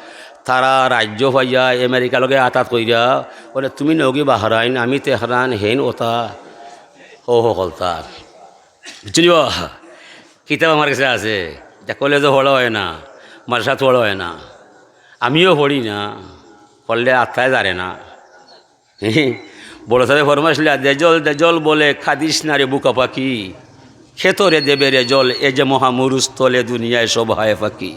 তারা রাজ্য পাইয়া আমেরিকার লগে আতাত কইরা, বলে, "তুমি নেওগি বাহরাইন, আমি তেহরান, হেইন ওতা, হো হো কলতা।" বুঝছনি বা? কিতাব আমার গেছে আছে, ইতা কলেজো পড়া অয় না, মাদ্রাসাত পড়া অয় না, আমিও পড়ি না, পড়লে আত্মায় জারে না। বড় সাহেব ফরমাইছলা, "দেজল, দেজল বলে, কাদিস না রে বুকা পাখি, খেতরে দেবে রে জল, এ যে মহা মরুস্থলে দুনিয়ায় সব হায় ফাঁকি।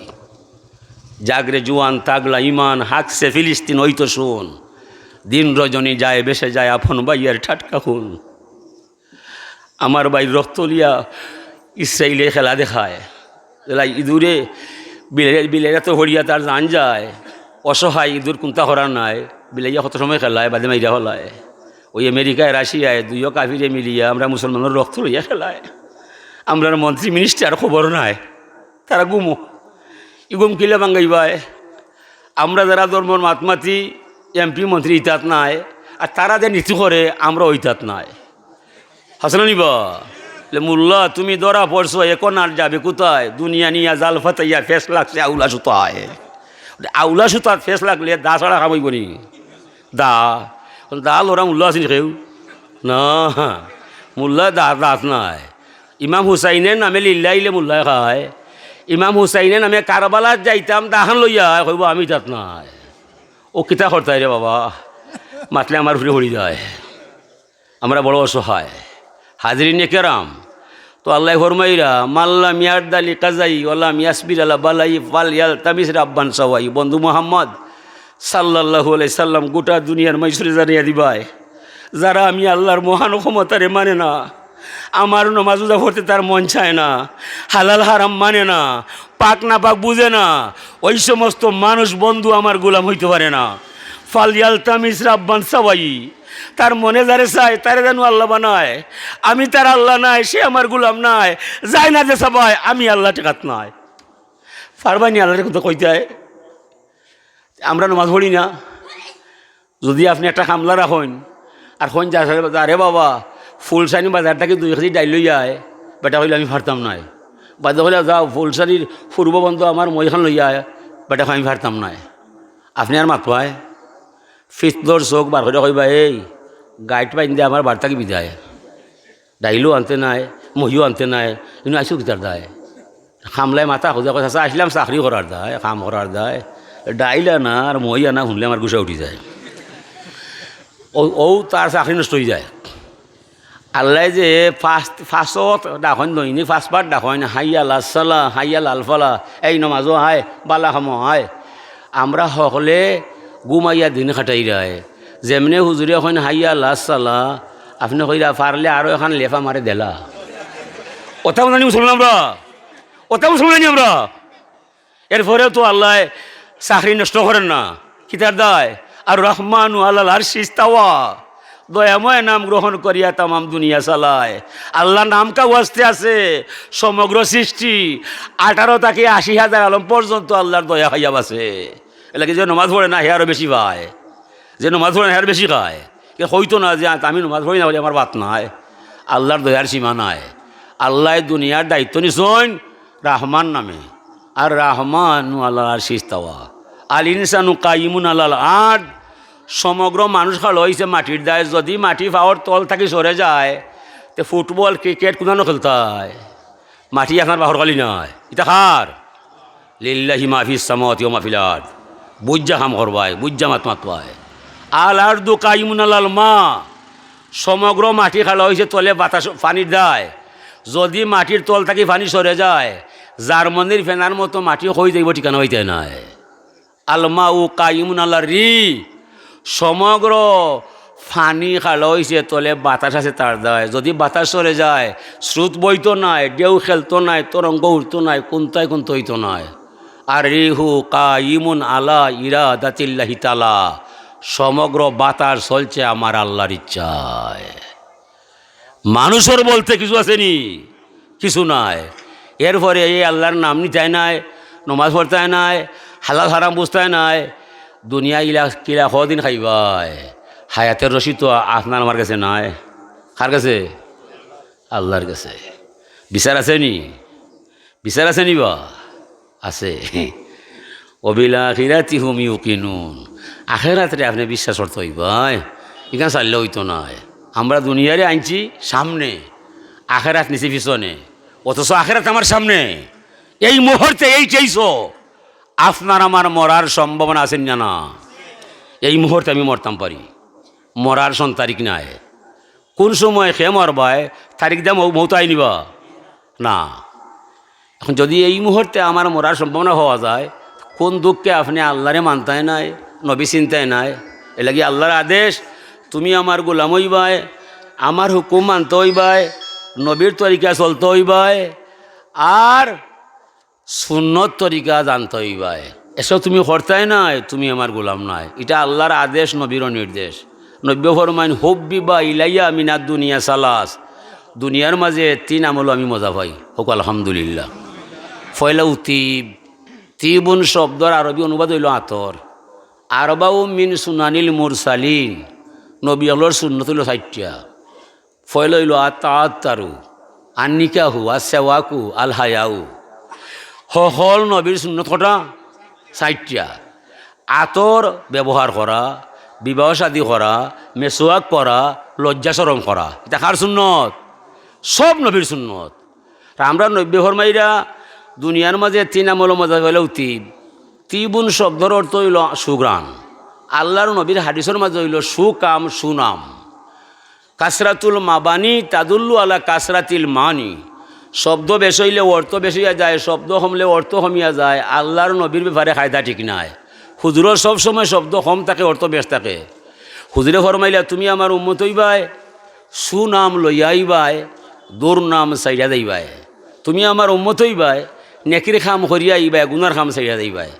জাগরে জুয়ান তাগলা ইমান, হাকছে ফিলিস্তিন ওই তো শুন, দিন রজনী যায় বেশে যায় আপন ভাইয়ের টাটকা খুন।" আমার ভাইর রক্ত লিয়া ইসরাইলে খেলা দেখায়। এলা ইঁদুরে, বিলাই, বিলাইরা তো হরিয়া তার জান যায়, অসহায় ইঁদুর কুন্তা করার নাই, বিলাইয়া কত সময় খেলায়, বাদে মাইরা হলায়। ওই আমেরিকায়, রাশিয়ায় দুইও কাফিরে মিলিয়া আমরা মুসলমানর রক্ত লইয়া খেলায়। আমরার মন্ত্রী মিনিস্টার খবর নাই, তারা ঘুমো। ই ঘুম কিলা ভাঙ্গাইবায়? আমরা যারা ধর্মর মাতমাতি, এমপি মন্ত্রী ইতাত নাই, আর তারা যে নীতি করে, আমরা ওইতাত নাই। হাসানানি বা? বলে, "মোল্লা, তুমি ধরা পড়ছো, এখন আর যাবে কোথায়? দুনিয়া নিয়া জাল ফাতাইয়া ফেস লাগছে আউলা সুতায়।" বলে, "আউলা সুতাত ফেস লাগলে দা ছাড়া কাম অইবো নি? দা, দা লড়া মোল্লা আছেনি কেউ? না, মোল্লা দা, দাঁত নাই। ইমাম হুসাইনের নামে লিল্লাইলে মোল্লায় খায়। ইমাম হুসাইনের নামে কারবালাত যাইতাম, দাহান লইয়া কইবো, 'আমি তাত নাই।'" ও কিতা করতায় রে বাবা, মাতলে আমার উপরে পড়ি যায়। আমরা বড় অসহায়। হাজিরিনে কেরাম, তো আল্লায় ফরমাইরা, "মাল্লাম ইয়ারদালি কাজাই ওয়ালাম ইয়াসবির আলা বালাই ফাল ইয়ালতামিস রাব্বান সাওয়াই।" বন্ধু মোহাম্মদ সাল্লাল্লাহু আলাইহি সাল্লাম গোটা দুনিয়ার মাইসুরে জানিয়া দিবায়, যারা আমি আল্লাহর মহান ক্ষমতারে মানে না, আমার নমাজ রোজা পড়তে তার মন চায় না, হালাল হারাম মানে না, পাক না পাক বুঝে না, ওই সমস্ত মানুষ বন্ধু আমার গোলাম হইতে পারে না। ফাল ইয়ালতামিস রাব্বান সাওয়াই, তার মনে যারে চায়, তারে যেন আল্লাহ বানায়। আমি তার আল্লাহ নায়, সে আমার গোলাম নায়। যায় না যে সবাই, আমি আল্লাহ টেকাত নাই। পারবানি আল্লাহরে কথা কইতে হয়? আমরা নমাজ পড়ি না। যদি আপনে একটা কামলা রাখইন, আর কইন, "যা, যা রে বাবা, ফুলসানি বাজার থাকি দুই কেজি ডাইল লইয়া আয়।" বেটা কইলে, "আমি পারতাম নায়।" বাদে কইলে, "যাও, ফুলসানির পূর্ব বন্ধ আমার মইখান লইয়া আয়।" বেটা কইলে, "আমি পারতাম নায়।" আপনে আর মাতবায়, ফিতলর চোখ বার করিয়া কইবা, "এই, গাইট বাইন্দে আমার বাড়ি থাকি বিদায়।" ডাইলও আনতে নায়, মইও আনতে নায়, ইনো আইছো কিতার দায়? কামলায় মাথা খুঁজা কয়, "চাচা, আইছলাম চাকরি করার দায়, কাম করার দায়। ডাইল আনা আর মই আনা হুনলে আমার গুসা উঠি যায়।" ও, ও তার চাকরি নষ্ট অই যায়। আল্লায় যে পাঁচ, পাঁচ ওয়াক্ত ডাকইন, দৈনিক পাঁচবার ডাকইন, "হাইয়া আলাস সালা, হাইয়া আলাল ফালা, এই নমাজো আয়, বালা কামো আয়।" আমরা হকলে ঘুমাইয়া দিন কাটাইরায়। যেমনে হুজুরে কইন, "হাইয়া আলাস সালা", আপনে কইরা, "পারলে আরো এখান লেফা মারে দেলা।" ওটা বুঝানি মুসলমান আমরা, ওটা মুসলমান নানি আমরা। এরপরেও তো আল্লায় চাকরি নষ্ট করেন না। কিতার দায়? আর রহমানু আলাল আরশি ইস্তাওয়া, দয়াময় নাম গ্রহণ করিয়া তামাম দুনিয়া চালায়। আল্লাহর নাম কা ওয়াস্তে আছে, সমগ্র সৃষ্টি আঠারো থাকি আশি হাজার আলম পর্যন্ত আল্লাহর দয়া খাইয়া বাঁচে। এলাকি যে নমাজ পড়ে না, হে আরো বেশি পায়। যে নমাজ পড়ে না, হে আরো বেশি খায়। কে কইতো না যে, "আমি নমাজ পড়ি না বলে আমার ভাত নাই।" আল্লাহর দয়ার সীমা নাই। আল্লায় দুনিয়ার দায়িত্ব নিছইন রহমান নামে। আর রহমানু আলাল আরশি ইস্তাওয়া। আল ইনসানু কাইমুন আলাল আরদ। সমগ্র মানুষ খাড়া অইছে মাটির দায়। যদি মাটি পাওর তল থাকি সরে যায়, তে ফুটবল, ক্রিকেট কুনানো খেলতায়? মাটি আপনার বাহর খালি নাই। ইতা কার? লিল্লাহি মা ফিস সামাওয়াতি ওয়া মা ফিল আরদ। বুঝা কাম করবায়, বুঝা মাত মাতবায়। আল আরদু কাইমুন আলাল মা। সমগ্র মাটি খাড়া অইছে তলে বাতাস, পানির দায়। যদি মাটির তল থাকি পানি সরে যায়, জার্মানির ফেনার মতো মাটি কই যাইবো, ঠিকানা পাইতায় নায়। আল মাউ কাইমুন আলার রি, সমগ্র পানি খাড়া অইছে তলে বাতাস আছে তার দায়। যদি বাতাস সরে যায়, স্রোত বইতো নায়, ঢেউ খেলতো নায়, তরঙ্গ উঠতো নায়, কুন্তায় কুন্ত অইতো নায়। আর রিহু কাইমুন আলা ইরাদাতিল্লাহি তাআলা, সমগ্র বাতাস চলছে আমার আল্লাহর ইচ্ছায়। মানুষর বলতে কিছু আছেনি? কিছু নাই। এরপরে এই আল্লাহর নাম নিতায় নায়, নমাজ পড়তায় নায়, হালাল হারাম বুঝতায় নায়, দুনিয়া ইলা কিলা কদিন খাইবায়? হায়াতের রশি তো আপনার আমার গেছে নায়। কার গেছে? আল্লাহর গেছে। বিচার আছেনি? বিচার আছেনি বা? আছে। ওবিল আখিরাতি হুম ইউকিনুন। আখেরাতরে আপনে বিশ্বাস করতে অইবায়, ইখান চাইলে অইতো নায়। আমরা দুনিয়ারে আনছি সামনে, আখেরাত নিছি পিছনে, অথচ আখেরাত আমার সামনে। এই মুহূর্তে, এই চেইছো, আপনার আমার মরার সম্ভাবনা আছে না? না, এই মুহূর্তে আমি মরতাম পারি, মরার সন তারিখ নাই। কোন সময় কে মরবায়, তারিখ দা মৌ-, মৌত আইনিবা না। এখন যদি এই মুহূর্তে আমার মরার সম্ভাবনা হওয়া যায়, কোন দুঃখে আপনে আল্লাহরে মানতায় নায়, নবী চিনতায় নায়? এর লাগি আল্লাহর আদেশ, "তুমি আমার গোলাম অইবায়, আমার হুকুম মানতে অইবায়, নবীর তরিকা চলতে অইবায়, আর সুন্নত তরিকা জানতে অইবায়। এসব তুমি করতায় নায়, তুমি আমার গোলাম নায়।" ইটা আল্লাহর আদেশ, নবীরও নির্দেশ। নবী ফরমাইন, "হুব্বিবা ইলাইয়া মিনাদ দুনিয়া সালাস।" দুনিয়ার মাঝে তিন আমল আমি মজা পাই। হোক আলহামদুলিল্লাহ। ফয়লা উতিব। তিবুন শব্দর আরবি অনুবাদ অইলো আতর। আরবাউ মিন সুনানিল মুরসালিন। নবী অকলর সুন্নত অইলো চাইরটা। ফয়লা অইলো আত-, আত্তারু, আন নিকাহু, আস সেওয়াকু, আল হায়াউ। হকল নবীর সুন্নত কটা? চাইরটা। আতর ব্যবহার করা, বিবাহ শাদী করা, মেসোয়াক করা, লজ্জা শরম করা। ইটা কার সুন্নত? সব নবীর সুন্নত। আর আমরা নবী ফরমাইরা দুনিয়ার মাঝে তিন আমল মজা পাইলে উতিব। তিবুন শব্দর অর্থ অইলো সুঘ্রাণ। আল্লাহর নবীর হাদিসর মাঝে অইলো সুকাম সুনাম। কাসরাতুল মাবানি তাদুল্লু আলা কাসরাতিল মানি। শব্দ বেশ অইলে অর্থ বেশ অইয়া যায়, শব্দ কমলে অর্থ কমিয়া যায়। আল্লাহর নবীর ব্যাপারে কায়দা ঠিক নায়। হুজুরর সব সময় শব্দ কম থাকে, অর্থ বেশ থাকে। হুজুরে ফরমাইলা, "তুমি আমার উম্মত অইবায়, সুনাম লইয়া আইবায়, দুর্নাম ছাড়িয়া যাইবায়। তুমি আমার উম্মত অইবায়, নেকির কাম করিয়া আইবায়, গুনার কাম ছাড়িয়া যাইবায়।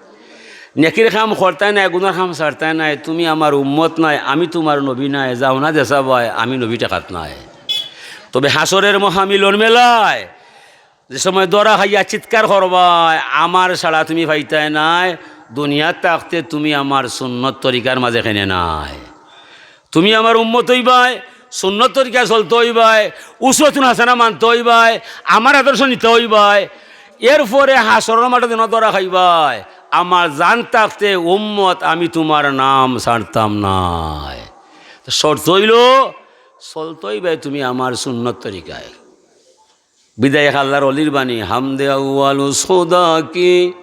নেকির কাম করতায় নায়, গুনার কাম ছাড়তায় নায়, তুমি আমার উম্মত নায়, আমি তুমার নবী নায়, যাও না দেশাবায়, আমি নবী টেকাত নায়।" তবে হাশরের মহামিলন মেলায় যে সময় ধরা খাইয়া চিৎকার করবায়, "আমার ছাড়া তুমি পাইতায় নায়, দুনিয়াত থাকতে তুমি আমার সুন্নত তরিকার মাঝে কেনে নায়।" তুমি আমার উম্মত অইবায়, সুন্নত তরিকা চলতে অইবায়, উসওয়াতুন হাসানা মানতে অইবায়, আমার আদর্শ নিতে অইবায়। এরপরে হাশরর মাঠে যেন ধরা খাইবায়, "আমার জান থাকতে উম্মত, আমি তুমার নাম ছাড়তাম নায়।" তো শর্ত অইলো, চলতে অইবায় তুমি আমার সুন্নত তরিকায়। বিদায় আল্লাহর অলির বাণী, "হামদে আউয়াল উস খুদা কি,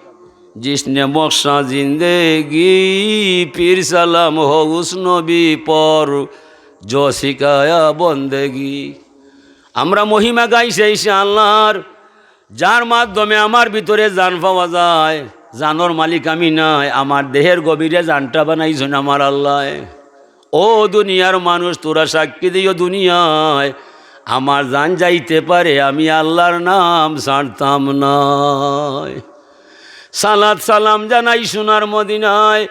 জিসনে বখশা জিন্দেগি, পীর সালাম হো উস নবী পর, জো সিখায়া বন্দেগি।" আমরা মহিমা গাই সেই সে আল্লাহর, যার মাধ্যমে আমার ভিতরে জান পাওয়া যায়। জানর মালিক আমি নায়, আমার দেহের গভীরে জানটা বানাইছইন আমার আল্লায়। ও দুনিয়ার মানুষ, তোরা সাক্ষী দিও দুনিয়ায়, আমার জান যাইতে পারে, আমি আল্লাহর নাম ছাড়তাম নায়। সালাত সালাম জানাই সোনার মদিনায়,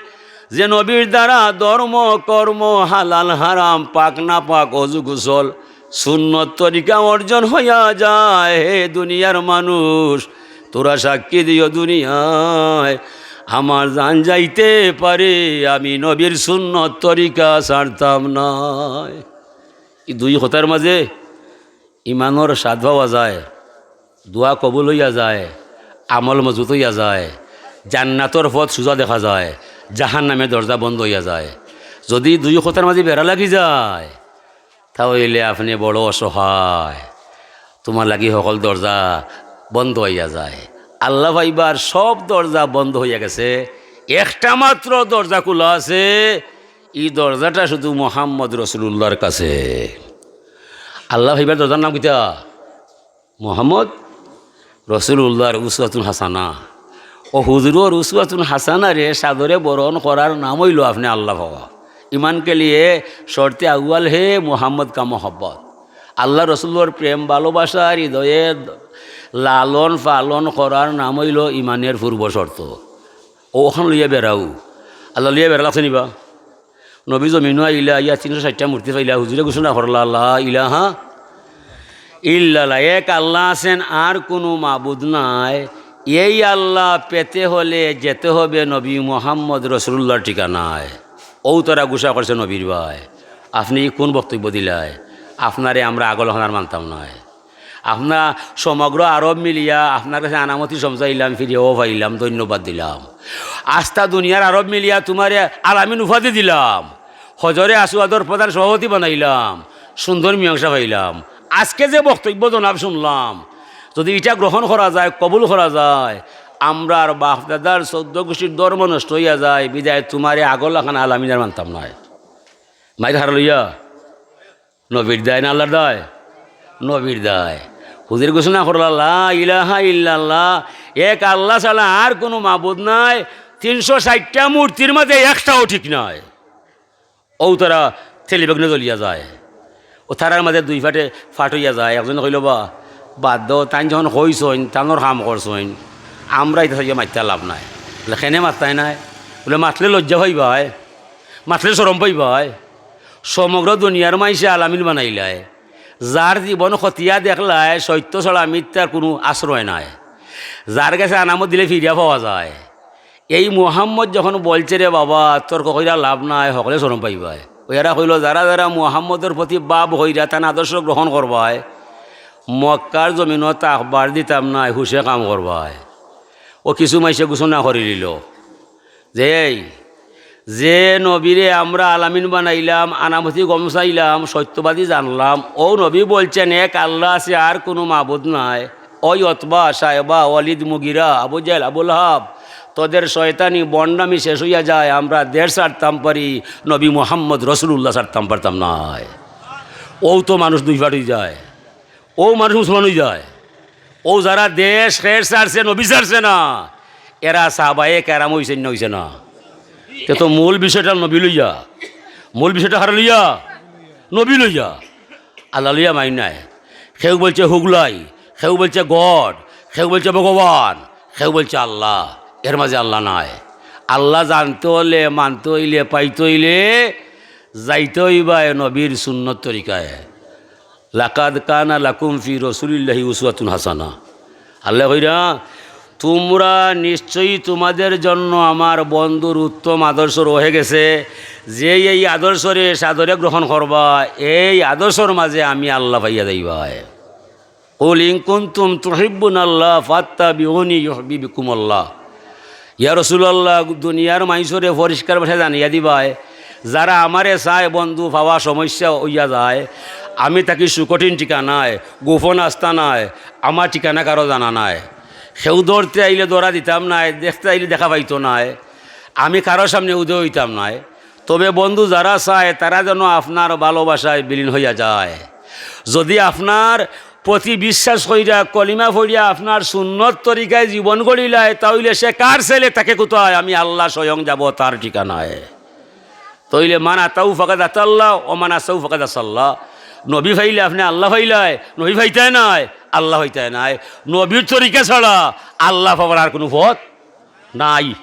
যে নবীর দ্বারা ধর্ম কর্ম হালাল হারাম, পাক না পাক, অজু গোসল, সুন্নত তরিকা অর্জন হইয়া যায়। হে দুনিয়ার মানুষ, তোরা সাক্ষী দিও দুনিয়ায়, আমার জান যাইতে পারে, আমি নবীর সুন্নত তরিকা ছাড়তাম নায়। ই দুই কথার মাঝে ইমানর স্বাদ পাওয়া যায়, দোয়া কবুল অইয়া যায়, আমল মজবুত অইয়া যায়, জান্নাতর পথ সুজা দেখা যায়, জাহান্নামর দরজা বন্ধ অইয়া যায়। যদি দুই কথার মাঝে বেড়া লাগি যায়, তা অইলে আপনে বড় অসহায়, তুমার লাগি হকল দরজা বন্ধ অইয়া যায়। আল্লাহ পাইবার সব দরজা বন্ধ অইয়া গেছে, একটা মাত্র দরজা খোলা আছে, ই দরজাটা শুধু মোহাম্মদ রসুলুল্লাহর কাছে। আল্লাহ পাইবার দরজার নাম কিতা? মোহাম্মদ রসুলুল্লাহর উসওয়াতুন হাসানা। ও হুজুরর উসওয়াতুন হাসানারে সাদরে বরণ করার নাম অইলো আপনে আল্লাহ পাওয়া। ইমান কে লিয়ে শর্তে আউয়াল হে মোহাম্মদ কা মোহব্বত। আল্লাহ রসুলর প্রেম ভালোবাসা হৃদয়ে লালন পালন করার নাম অইলো ইমানের পূর্ব শর্ত। অখান লইয়া বেড়াও, আল্লাহ লইয়া বেড়া লাগছে নি বা? নবী জমিনো আইলা, আইয়া তিনশো ষাইটটা মূর্তি পাইলা, হুজুরে ঘোষণা করলা, "লা ইলাহা ইল্লাল্লাহ, এক আল্লাহ আছেন, আর কোনো মাবুদ নাই।" এই আল্লাহ পেতে হলে যেতে হবে নবী মোহাম্মদ রসুলুল্লাহর ঠিকানায়। অউ তারা গুসা করছে নবীর ভাই, আপনে ই কোন বক্তব্য দিলায়? আপনারে আমরা আগল হনার মানতাম নায়। আপনা সমগ্র আরব মিলিয়া আপনার কাছে আনামতি সমঝাইলাম, ফিরিয়াও পাইলাম, ধন্যবাদ দিলাম। আস্তা দুনিয়ার আরব মিলিয়া তুমারে আলামিন উপাধি দিলাম, হজরে আসওয়াদর প্রধান সভাপতি বানাইলাম, সুন্দর মীমাংসা পাইলাম। আজকে যে বক্তব্য জনাব শুনলাম, যদি ইটা গ্রহণ করা যায়, কবুল করা যায়, আমরার বাপ দাদার চৌদ্দ গুষ্টির ধর্ম নষ্ট অইয়া যায়, বিদায় তুমারে আগর লাখান আলামিন আর মানতাম নায়। মাইর কার লইয়া? নবীর দায় না আল্লার দায়? নবীর দায়। হুজুরে ঘোষণা করলা, "লা ইলাহা ইল্লাল্লাহ, এক আল্লা ছাড়া আর কুনু মাবুদ নাই।" তিনশো ষাইটটা মূর্তির মাঝে একটাও ঠিক নাই। অউ তারা তেলি বেগুনে জ্বলিয়া যায়। অউ তারার মাঝে দুই ফাটে ফাট অইয়া যায়। একজনে কইলো, "বা, বাদ দেও, তাইন যখন কইছইন, তানর কাম করছইন, আমরা ইতা থাকি মাতিয়া লাভ নাই।" বলে, "কেনে মাততায় নায়?" বলে, "মাতলে লজ্জা পাইবায়, মাতলে শরম পাইবায়।" সমগ্র দুনিয়ার মাইনষে আলামিন বানাইলায়, যার জীবন খতিয়া দেখলায়, সত্য ছাড়া মিথ্যার কুনু আশ্রয় নাই, যার গেছে আমানত দিলে ফিরিয়া পাওয়া যায়। এই মুহাম্মদ যখন বলছে, "রে বাবা, তর্ক কইরা লাভ নাই, হকলে শরম পাইবায়।" অউ এরা কইলো, "যারা যারা মুহাম্মদর প্রতি বাপ অইরা তান আদর্শ গ্রহণ করবায়, মক্কার জমিনো থাকবার দিতাম নায়, হুশে কাম করবায়।" অউ কিছু মাইনষে ঘোষণা করি দিলো যে, "এই, যে নবীরে আমরা আলামিন বানাইলাম, আমানতি গম চাইলাম, সত্যবাদী জানলাম, অউ নবী বলছেন, 'এক আল্লা আছে, আর কুনু মাবুদ নাই।' ওই উতবা, শায়বা, ওয়ালিদ, মুগিরা, আবু জেহেল, আবু লাহাব, তোদের শয়তানি ভণ্ডামি শেষ অইয়া যায়, আমরা দেশ ছাড়তাম পারি, নবী মুহাম্মদ রসুলুল্লাহ ছাড়তাম পারতাম নায়।" অউ তো মানুষ দুই ফাট অইযায়, অউ মানুষ মুসলমান অইযায়। অউ যারা দেশ খের ছাড়ছে, নবী ছাড়ছে না, এরা সাহাবায়ে কেরাম অইছে না, অইছে না? তে তো মূল বিষয়টা নবী লইয়া, মূল বিষয়টা কারে লইয়া? নবী লইয়া। আল্লা লইয়া মাইর নাই। কেউ বলছে হুগলাই, কেউ বলছে গড, কেউ বলছে ভগবান, কেউ বলছে আল্লা। এর মাঝে আল্লা নাই। আল্লা জানতে অইলে, মানতে অইলে, পাইতে অইলে যাইতে অইবায় নবীর সুন্নত তরিকায়। "লাকাদ কানা লাকুম ফি রাসূলিল্লাহি উসওয়াতুন হাসানা।" আল্লায় কইরা, "তুমরা নিশ্চয়ই তুমাদের জন্য আমার বন্ধুর উত্তম আদর্শ রয়ে গেছে। যে এই আদর্শরে সাদরে গ্রহণ করবা, এই আদর্শর মাঝে আমি আল্লা পাইয়া যাইবায়।" "কুল ইন কুনতুম তুহিব্বুনাল্লাহ ফাত্তাবিউনি ইউহবিবকুমুল্লাহ।" ইয়া রাসূলুল্লাহ, দুনিয়ার মাইনষরে পরিষ্কার ভাষায় জানাইয়া দিবায়, যারা আমারে চায় বন্ধু পাওয়া সমস্যা অইয়া যায়, আমি থাকি সুকঠিন ঠিকানায়, গোপন আস্তানায়, আমার ঠিকানা কারো জানা নাই। কেউ ধরতে আইলে ধরা দিতাম নায়, দেখতে আইলে দেখা পাইতো নায়, আমি কারো সামনে উদয় অইতাম নায়। তবে বন্ধু যারা চায়, তারা যেন আপনার ভালোবাসায় বিলীন অইয়া যায়। যদি আপনার প্রতি বিশ্বাস কইরা, কলিমা পড়িয়া, আপনার সুন্নত তরিকায় জীবন গড়িলায়, তা অইলে সে কার ছেলে, থাকে কোথায়? আমি আল্লা স্বয়ং যাব তার ঠিকানায়। তা অইলে মান আতাউ ফাকাদ আতাল্লাহ, ও মান আসাউ ফাকাদ আসাল্লাহ। নবী পাইলে আপনে আল্লা পাইলায়, নবী পাইতায় নায়, আল্লা পাইতায় নায়। নবীর তরিকা ছাড়া আল্লা পাবার আর কুনু পথ নাই।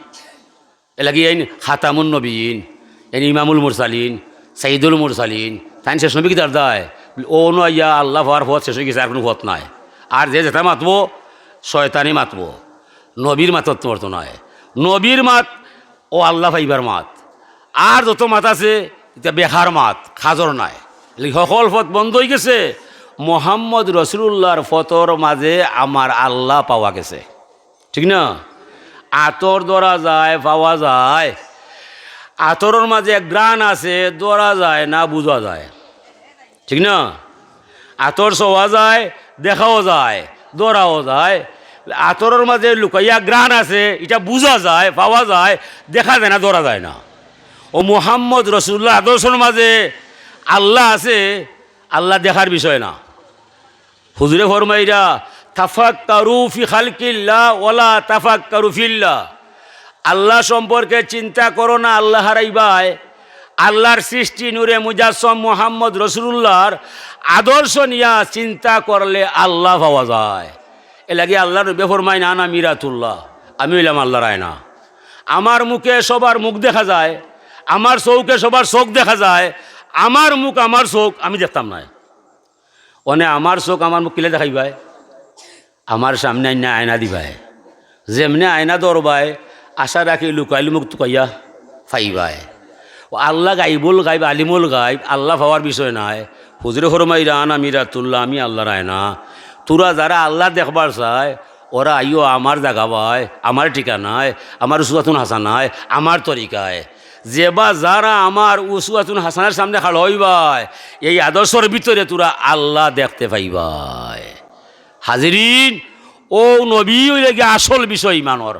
এরলাগি এইন খাতামুন নবীন, এইন ইমামুল মুরসালিন, সাইয়্যিদুল মুরসালিন, তাইন শেষ নবী কিতার দায়? অউ নু আইয়া আল্লা পাওয়ার পথ শেষ অইগেছে, আর কুনু পথ নাই। আর যে যেতা মাতবো, শয়তানি মাতবো, নবীর মাতত পারতো নায়। নবীর মাত অউ আল্লা পাইবার মাত। আর যত মাত আছে, ইতা বেকার মাত, কাজর নায়। এরলাগি হকল পথ বন্ধ অইগেছে, মোহাম্মদ রসুলুল্লাহর পথর মাঝে আমার আল্লা পাওয়া গেছে। ঠিক না? আতর ধরা যায়, পাওয়া যায়। আতরর মাঝে এক ঘ্রাণ আছে, ধরা যায় না, বুঝা যায়। ঠিক না? আতর ছোঁয়া যায়, দেখাও যায়, ধরাও যায়। আতরর মাঝে লুকাইয়া ঘ্রাণ আছে, ইটা বুঝা যায়, পাওয়া যায়, দেখা যায় না, ধরা যায় না। অউ মুহাম্মদ রসুলুল্লাহর আদর্শর মাঝে আল্লা আছে, আল্লা দেখার বিষয় না। হুজুরে ফরমাইরা, "তাফাক্কারু ফি খালকিল্লাহ ওয়ালা তাফাক্কারু ফিল্লাহ।" আল্লা সম্পর্কে চিন্তা করো না, আল্লা হারাইবায়। আল্লার সৃষ্টি নূরে মুজাসসম মুহাম্মদ রসুলুল্লাহর আদর্শ নিয়া চিন্তা করলে আল্লা পাওয়া যায়। এরলাগি আল্লার নবীয়ে ফরমাইন, "আনা মিরাতুল্লাহ, আমি অইলাম আল্লার আয়না।" আমার মুখে সবার মুখ দেখা যায়, আমার চউখে সবার চউখ দেখা যায়, আমার মুখ আমার চউখ আমি দেখতাম নায়। অনে আমার চউখ আমার মুখ কিলা দেখাইবায়? আমার সামনে আইনা আয়না দিবায়। যেমনে আয়না ধরবায়, আশা রাখি লুকাইল মুখ তুকাইয়া পাইবায়। অউ আল্লা গাইবুল গাইব, আলিমুল গাইব, আল্লা পাওয়ার বিষয় নায়। হুজুরে ফরমাইরা, "আনা মিরাতুল্লাহ, আমি আল্লার আয়না।" তুরা যারা আল্লা দেখবার চায়, ওরা আইও আমার জাগাবায়, আমার ঠিকানায়, আমার উসওয়াতুন হাসানায়, আমার তরিকায়। যে বা যারা আমার উসওয়াতুন হাসানার সামনে খাড়া অইবায়, এই আদর্শর ভিতরে তোরা আল্লাহ দেখতে পাইবায়। হাজিরিন, ও নবী অইলা গিয়া আসল বিষয় ইমানর।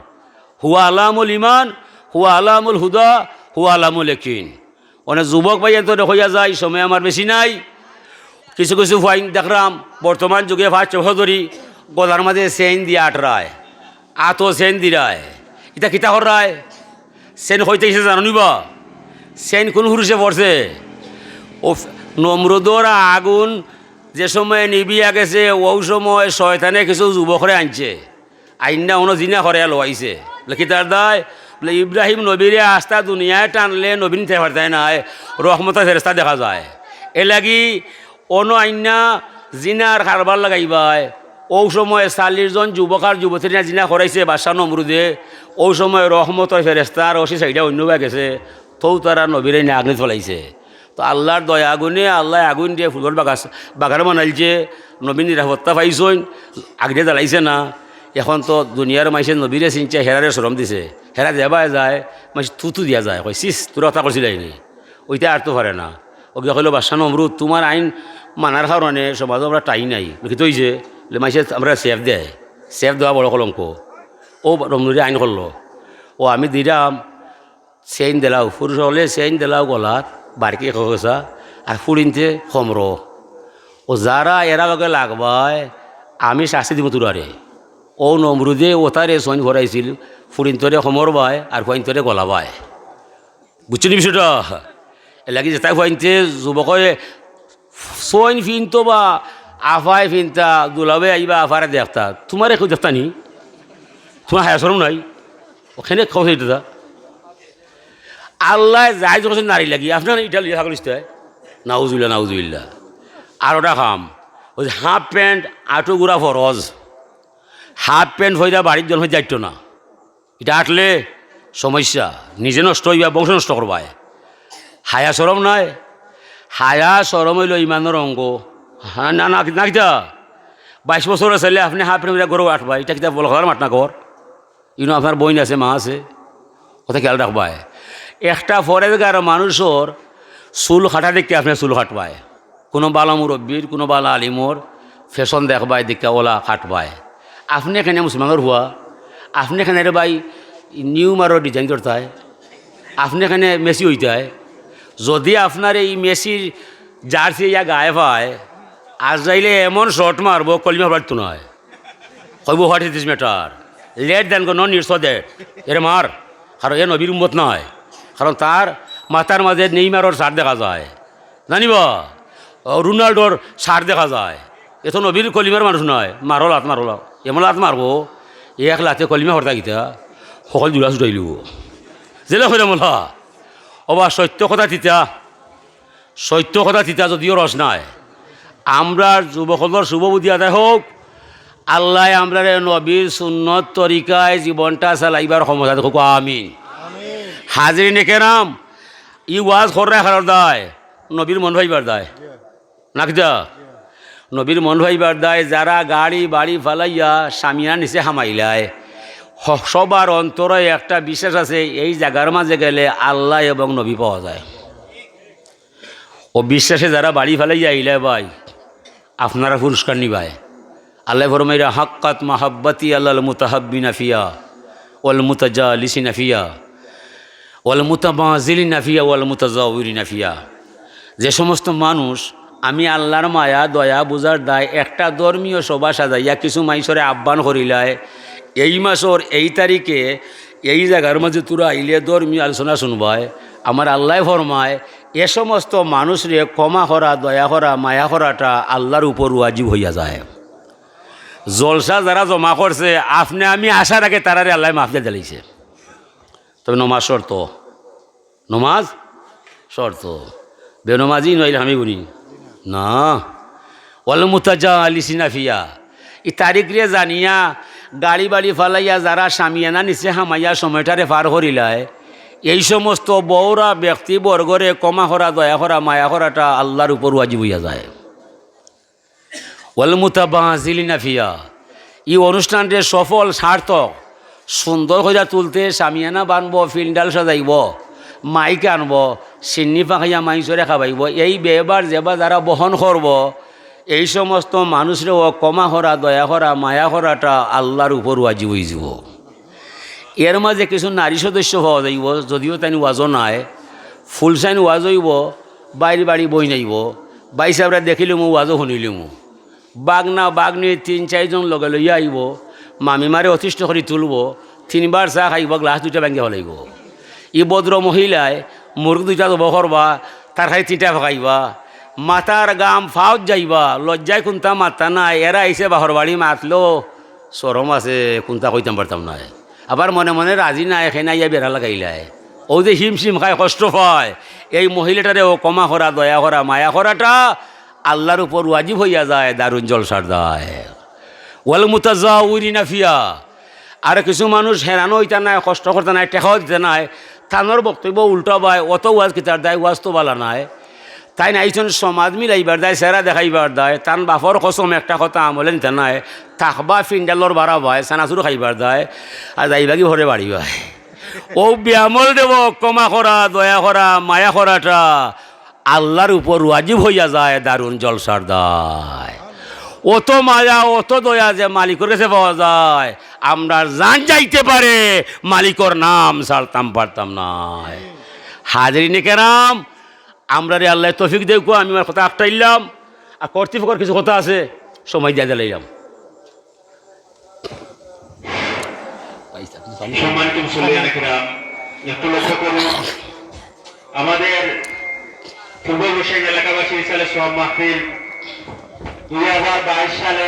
হুয়া আলামুল ইমান, হুয়া আলামুল হুদা, হুয়া আলামুল ইয়াকিন। অনেক যুবক ভাইয়াইন্তরে কইয়া যাই, সময় আমার বেশি নাই। কিছু কিছু ফাইন দেখরাম, বর্তমান যুগে পাঁচ ছয় বছর ধরি গলার মাঝে চেইন দিয়া আটরায়, আতো চেইন দিরায়। ইতা কিতা কররায়? চেইন কইতে কিসে জানো নিবা? চেইন কোন হুরুষে পড়ছে? ও ফ-, নমরুদর আগুন যে সময় নিবিয়া গেছে, ও সময় শয়তানে কিছু যুবকরে আনছে। আইন্না অনো জিনা করে লওয়াইছে। বলে, "কিতার দায়?" বলে, "ইব্রাহিম নবীরে আস্তা দুনিয়ায় টানলে নবী নিতে পারতায় নায়, রহমতর ফেরেস্তা দেখা যায়।" এর লাগি অনো আইন্না জিনার কারবার লাগাইবায়। ও সময় চাল্লিশ জন যুবক আর যুবতী নিয়া জিনা করাইছে বাদশা নমরুদে। ও সময় রহমতর ফেরেস্তার অশি সাইডা অন্য বায় গেছে, তৌ তারা নবীরে নিয়া আগুনে ফালাইছে। তো আল্লাহর দয়া আগুনে, আল্লাহ আগুন দিয়া ফুলর বাগাস-, বাগান বানাইলছে, নবী নিরাপত্তা পাইছইন, আগুনে জ্বালাইছে না। এখন তো দুনিয়ার মাইনষে নবীরে চিনছে, হেরারে শরম দিছে। হেরা যেবায় যায়, মাইনষে থু থু দিয়া যায়, কয়, "সিস, তোরা কথা করছিলাই নি?" ওইটা আর তো পারে না। ও গিয়া কইলো, "বাদশা নমরুদ, তোমার আইন মানার কারণে সমাজো আমরা ঠাই নাই।" বলে, "কিতা অইছে?" বলে, "মাইনষে আমরা সেফ দেয়, সেফ দেওয়া বড় কলঙ্ক।" ও নমরুদে আইন করলো, "ও আমি দিরাম, চেইন দিলাও, পুরুষ অকলে চেইন দিলাও গলাত, বারকি খোকসা, আর ফুড়িন্তে কমরো। ও যারা এরা লগে লাগবায়, আমি শাস্তি দিমু তোরারে।" ও নমরুদে ওতারে চেইন পরাইছিল, ফুড়িন্তরে কমর বায় আর ফুয়াইন্তরে গলা বায়। বুঝছো নি বিষয়টা? এর লাগি যেতায় ফুয়াইন্তে যুবকরে চেইন ফিনতো বা আফায় ফিনতা, দুলাভাই আইবা আফারে দেখতা, তোমারে কেউ দেখতা নি? তোমার হায়া শরম নাই? ওখানে খাওয়া খাইতে দা। আল্লাহ যাই যখন নারী লাগি, আপনার ইটা লইয়া থাকল ইস্তায়। নাউজুবিল্লাহ, নাউজুবিল্লাহ। আর ওটা কাম, ওই যে হাফ প্যান্ট, আটো গুড়া ফরজ। হাফ প্যান্ট ফইরা বাড়ির জন্মে যাইতো না। ইটা আটলে সমস্যা, নিজে নষ্ট অইবা, বংশ নষ্ট করবায়। হায়া শরম নাই? হায়া শরম অইলো ইমানর অঙ্গ। হ্যাঁ, না, না, না, কিতা? বাইশ বছর ছেলে আপনে হাফ প্যান্ট ফইরা ঘরো আটবায়, ইটা কিতা বড় খেলার মাত না কর? ইনো আপনার বইন আছে, মা আছে, কথা খেয়াল রাখবায়। একটা ফরেজগার মানুষর চুল কাটা দেখি আপনে চুল কাটবায়। কোনো বালা মুরব্বির, কোনো বালা আলিমর ফ্যাশন দেখবায়, দেখি ওলা কাটবায়। আপনে কেনে মুসলমানর ফুয়া, আপনে কেনে রে ভাই নিউ মারর ডিজাইন করতায়, আপনে কেনে মেসি অইতায়। যদি আপনার এই মেসির জার্সি ইয়া গায়ে পায়, আজরাইলে এমন শট মারবো, কলিমা পড়তো নায়। কইবো, "What is this matter? Let them go, no need for that." এরে মার, কারণ এ নবীর উম্মত নায়, কারণ তার মাথার মাঝে নেইমারর ছাপ দেখা যায়, জানিবা, রোনাল্ডোর ছাপ দেখা যায়। এ তো নবীর কলিমার মানুষ নায়, মারো লাত, মারো লাত, এমন লাত মারবো, এক লাতে কলিমা পড়তা কিতা, সকল জুড়া ছুটাইলিবো। জেলা কইরা মোলা, ওবা সত্য কথা তিতা, সত্য কথা তিতা যদিও রস নাই। আমরার যুবকর শুভ বুদ্ধি আদায় হোক, আল্লায় আমরারে নবীর সুন্নত তরিকায় জীবনটা চালাইবার ক্ষমতা দেখুক, আমিন। হাজিরিনে কেরাম, ই ওয়াজ কররা কারর দায়, নবীর মন পাইবার দায়, না কিতা? নবীর মন পাইবার দায়। যারা গাড়ি বাড়ি ফালাইয়া সামিয়ানা নিচে হামাইলায়, হ-, সবার অন্তরে একটা বিশ্বাস আছে, এই জাগার মাঝে গেলে আল্লাহ এবং নবী পাওয়া যায়। ও বিশ্বাসে যারা বাড়ি ফালাইয়া আইলায় ভাই, আপনারা পুরস্কার নিবায়। আল্লায় ফরমাইরা, "হাক্কাত মাহাব্বাতি আলাল মুতাহাব্বিনা ফিয়া ওয়াল মুতাজালিসিনা ফিয়া ওয়াল মুতাবাজিলিনা ফিয়া ওয়াল মুতাজাওয়িরিনা ফিয়া।" যে সমস্ত মানুষ আমি আল্লাহর মায়া, দয়া, বুঝার দায় একটা ধর্মীয় সভা সাজাইয়া কিছু মাইনষরে আহ্বান করিলায়, এই মাসর এই তারিখে এই জাগার মাঝে তোরা আইলে ধর্মীয় আলোচনা শুনবায়, আমার আল্লায় ফরমায়, এ সমস্ত মানুষরে ক্ষমা করা, দয়া করা, মায়া করাটা আল্লাহর উপর ওয়াজিব অইয়া যায়। জলসা যারা জমা করছে, আপনে আমি আসার আগে তারারে আল্লায় মাফ দিয়া দিলাইছে। তবে নমাজ শর্ত, নমাজ শর্ত। বেনমাজি নইলে আমি গুনি না। ওয়াল মুতাজালিসিনা ফিয়া, ই তারিখরে জানিয়া গাড়ি বাড়ি ফালাইয়া যারা সামিয়ানা নিচে হামাইয়া সময়টারে পার করিলায়, এই সমস্ত বউরা ব্যক্তিবর্গরে ক্ষমা করা, দয়া করা, মায়া করাটা আল্লাহর উপর ওয়াজিব অইয়া যায়। ওয়াল মুতাবাজিলিনা ফিয়া, ই অনুষ্ঠানরে সফল সার্থক সুন্দর কইরা তুলতে শামিয়ানা বানবো, ফিন্ডাল সাজাইবো, মাইক আনবো, সিন্নি ফাঁকাইয়া মাইনষরে খাবাইবো। এই ব্যয়ভার যেবা যারা বহন করবো, এই সমস্ত মানুষরেও ক্ষমা করা, দয়া করা, মায়া করাটা আল্লার উপর ওয়াজিব অইযিবো। এর মাঝে কিছু নারী সদস্য পাওয়া যাইবো, যদিও তাইন ওয়াজও নায়, ফুল সাইন ওয়াজ অইবো, বাইর বাড়ি বইন আইবো, ভাইসাবরে দেখিলিমু, ওয়াজও হুনিলিমু। বাগনা বাগনি তিন চাইরজন লগে লইয়া আইবো, মামিমারে অতিষ্ঠ করি তুলবো, তিনবার চা খাইবো, গ্লাস দুইটা ভাঙ্গিয়া ফালাইবো। ই ভদ্র মহিলায় মুরগ দুইটা জবো করবা, তরকারি তিনটা ফাকাইবা, মাথার ঘাম ফাওত যাইবা, লজ্জায় কুন্তা মাততা নায়, এরা আইছে বাপর বাড়ি মাতলো, শরম আছে, কুন্তা কইতাম পারতাম নায়। আবার মনে মনে রাজি নায়, এখানে আইয়া বেড়া লাগাইলায়। ও যে হিমশিম খায়, কষ্ট পায়, এই মহিলাটারেও ক্ষমা করা, দয়া করা, মায়া করাটা আল্লার উপর ওয়াজিব অইয়া যায়, দারুন জলসার দায়। ওয়াল মুতাজাউরিনা ফিহা, আর কিছু মানুষ হেরানও অইতা নায়, কষ্ট করতা নায়, টেকাও দিতা নায়, তানর বক্তব্য উল্টা বায়, অত ওয়াজ কিতার দায়, ওয়াজ তো বালা নায়। তাইন আইছইন সমাজ মিলাইবার দায়, চেহারা দেখাইবার দায়, তান বাপর কসম একটা কথা আমলে নিতা নায়, থাকবা ফিন্ডালর বারা বায়, চানাচুর খাইবার দায়, আর যাইবাগি ঘরে বাড়ি বায়। ও বেআমল দেব, ক্ষমা করা, দয়া করা, মায়া করাটা আল্লার উপর ওয়াজিব অইয়া যায়, দারুন জলসার দায়। অত মায়া, অত দয়া যে মালিকর গেছে পাওয়া যায়, আমরার জান যাইতে পারে, মালিকর নাম ছাড়তাম পারতাম নায়। হাজিরিনে কেরাম, আমরারে আল্লায় তৌফিক দেউক্কা, আমি আমার কথা আটকাইলাম, আর কর্তৃপক্ষর কিছু কথা আছে, সময় দিয়া দিলাইলাম। সম্মানিত মুসল্লিয়ানে কেরাম, একটু লক্ষ্য করুন, আমাদের পূর্ব বৈশাখ এলাকাবাসীর ইসালে সওয়াব মাহফিল দুই হাজার বাইশ সালে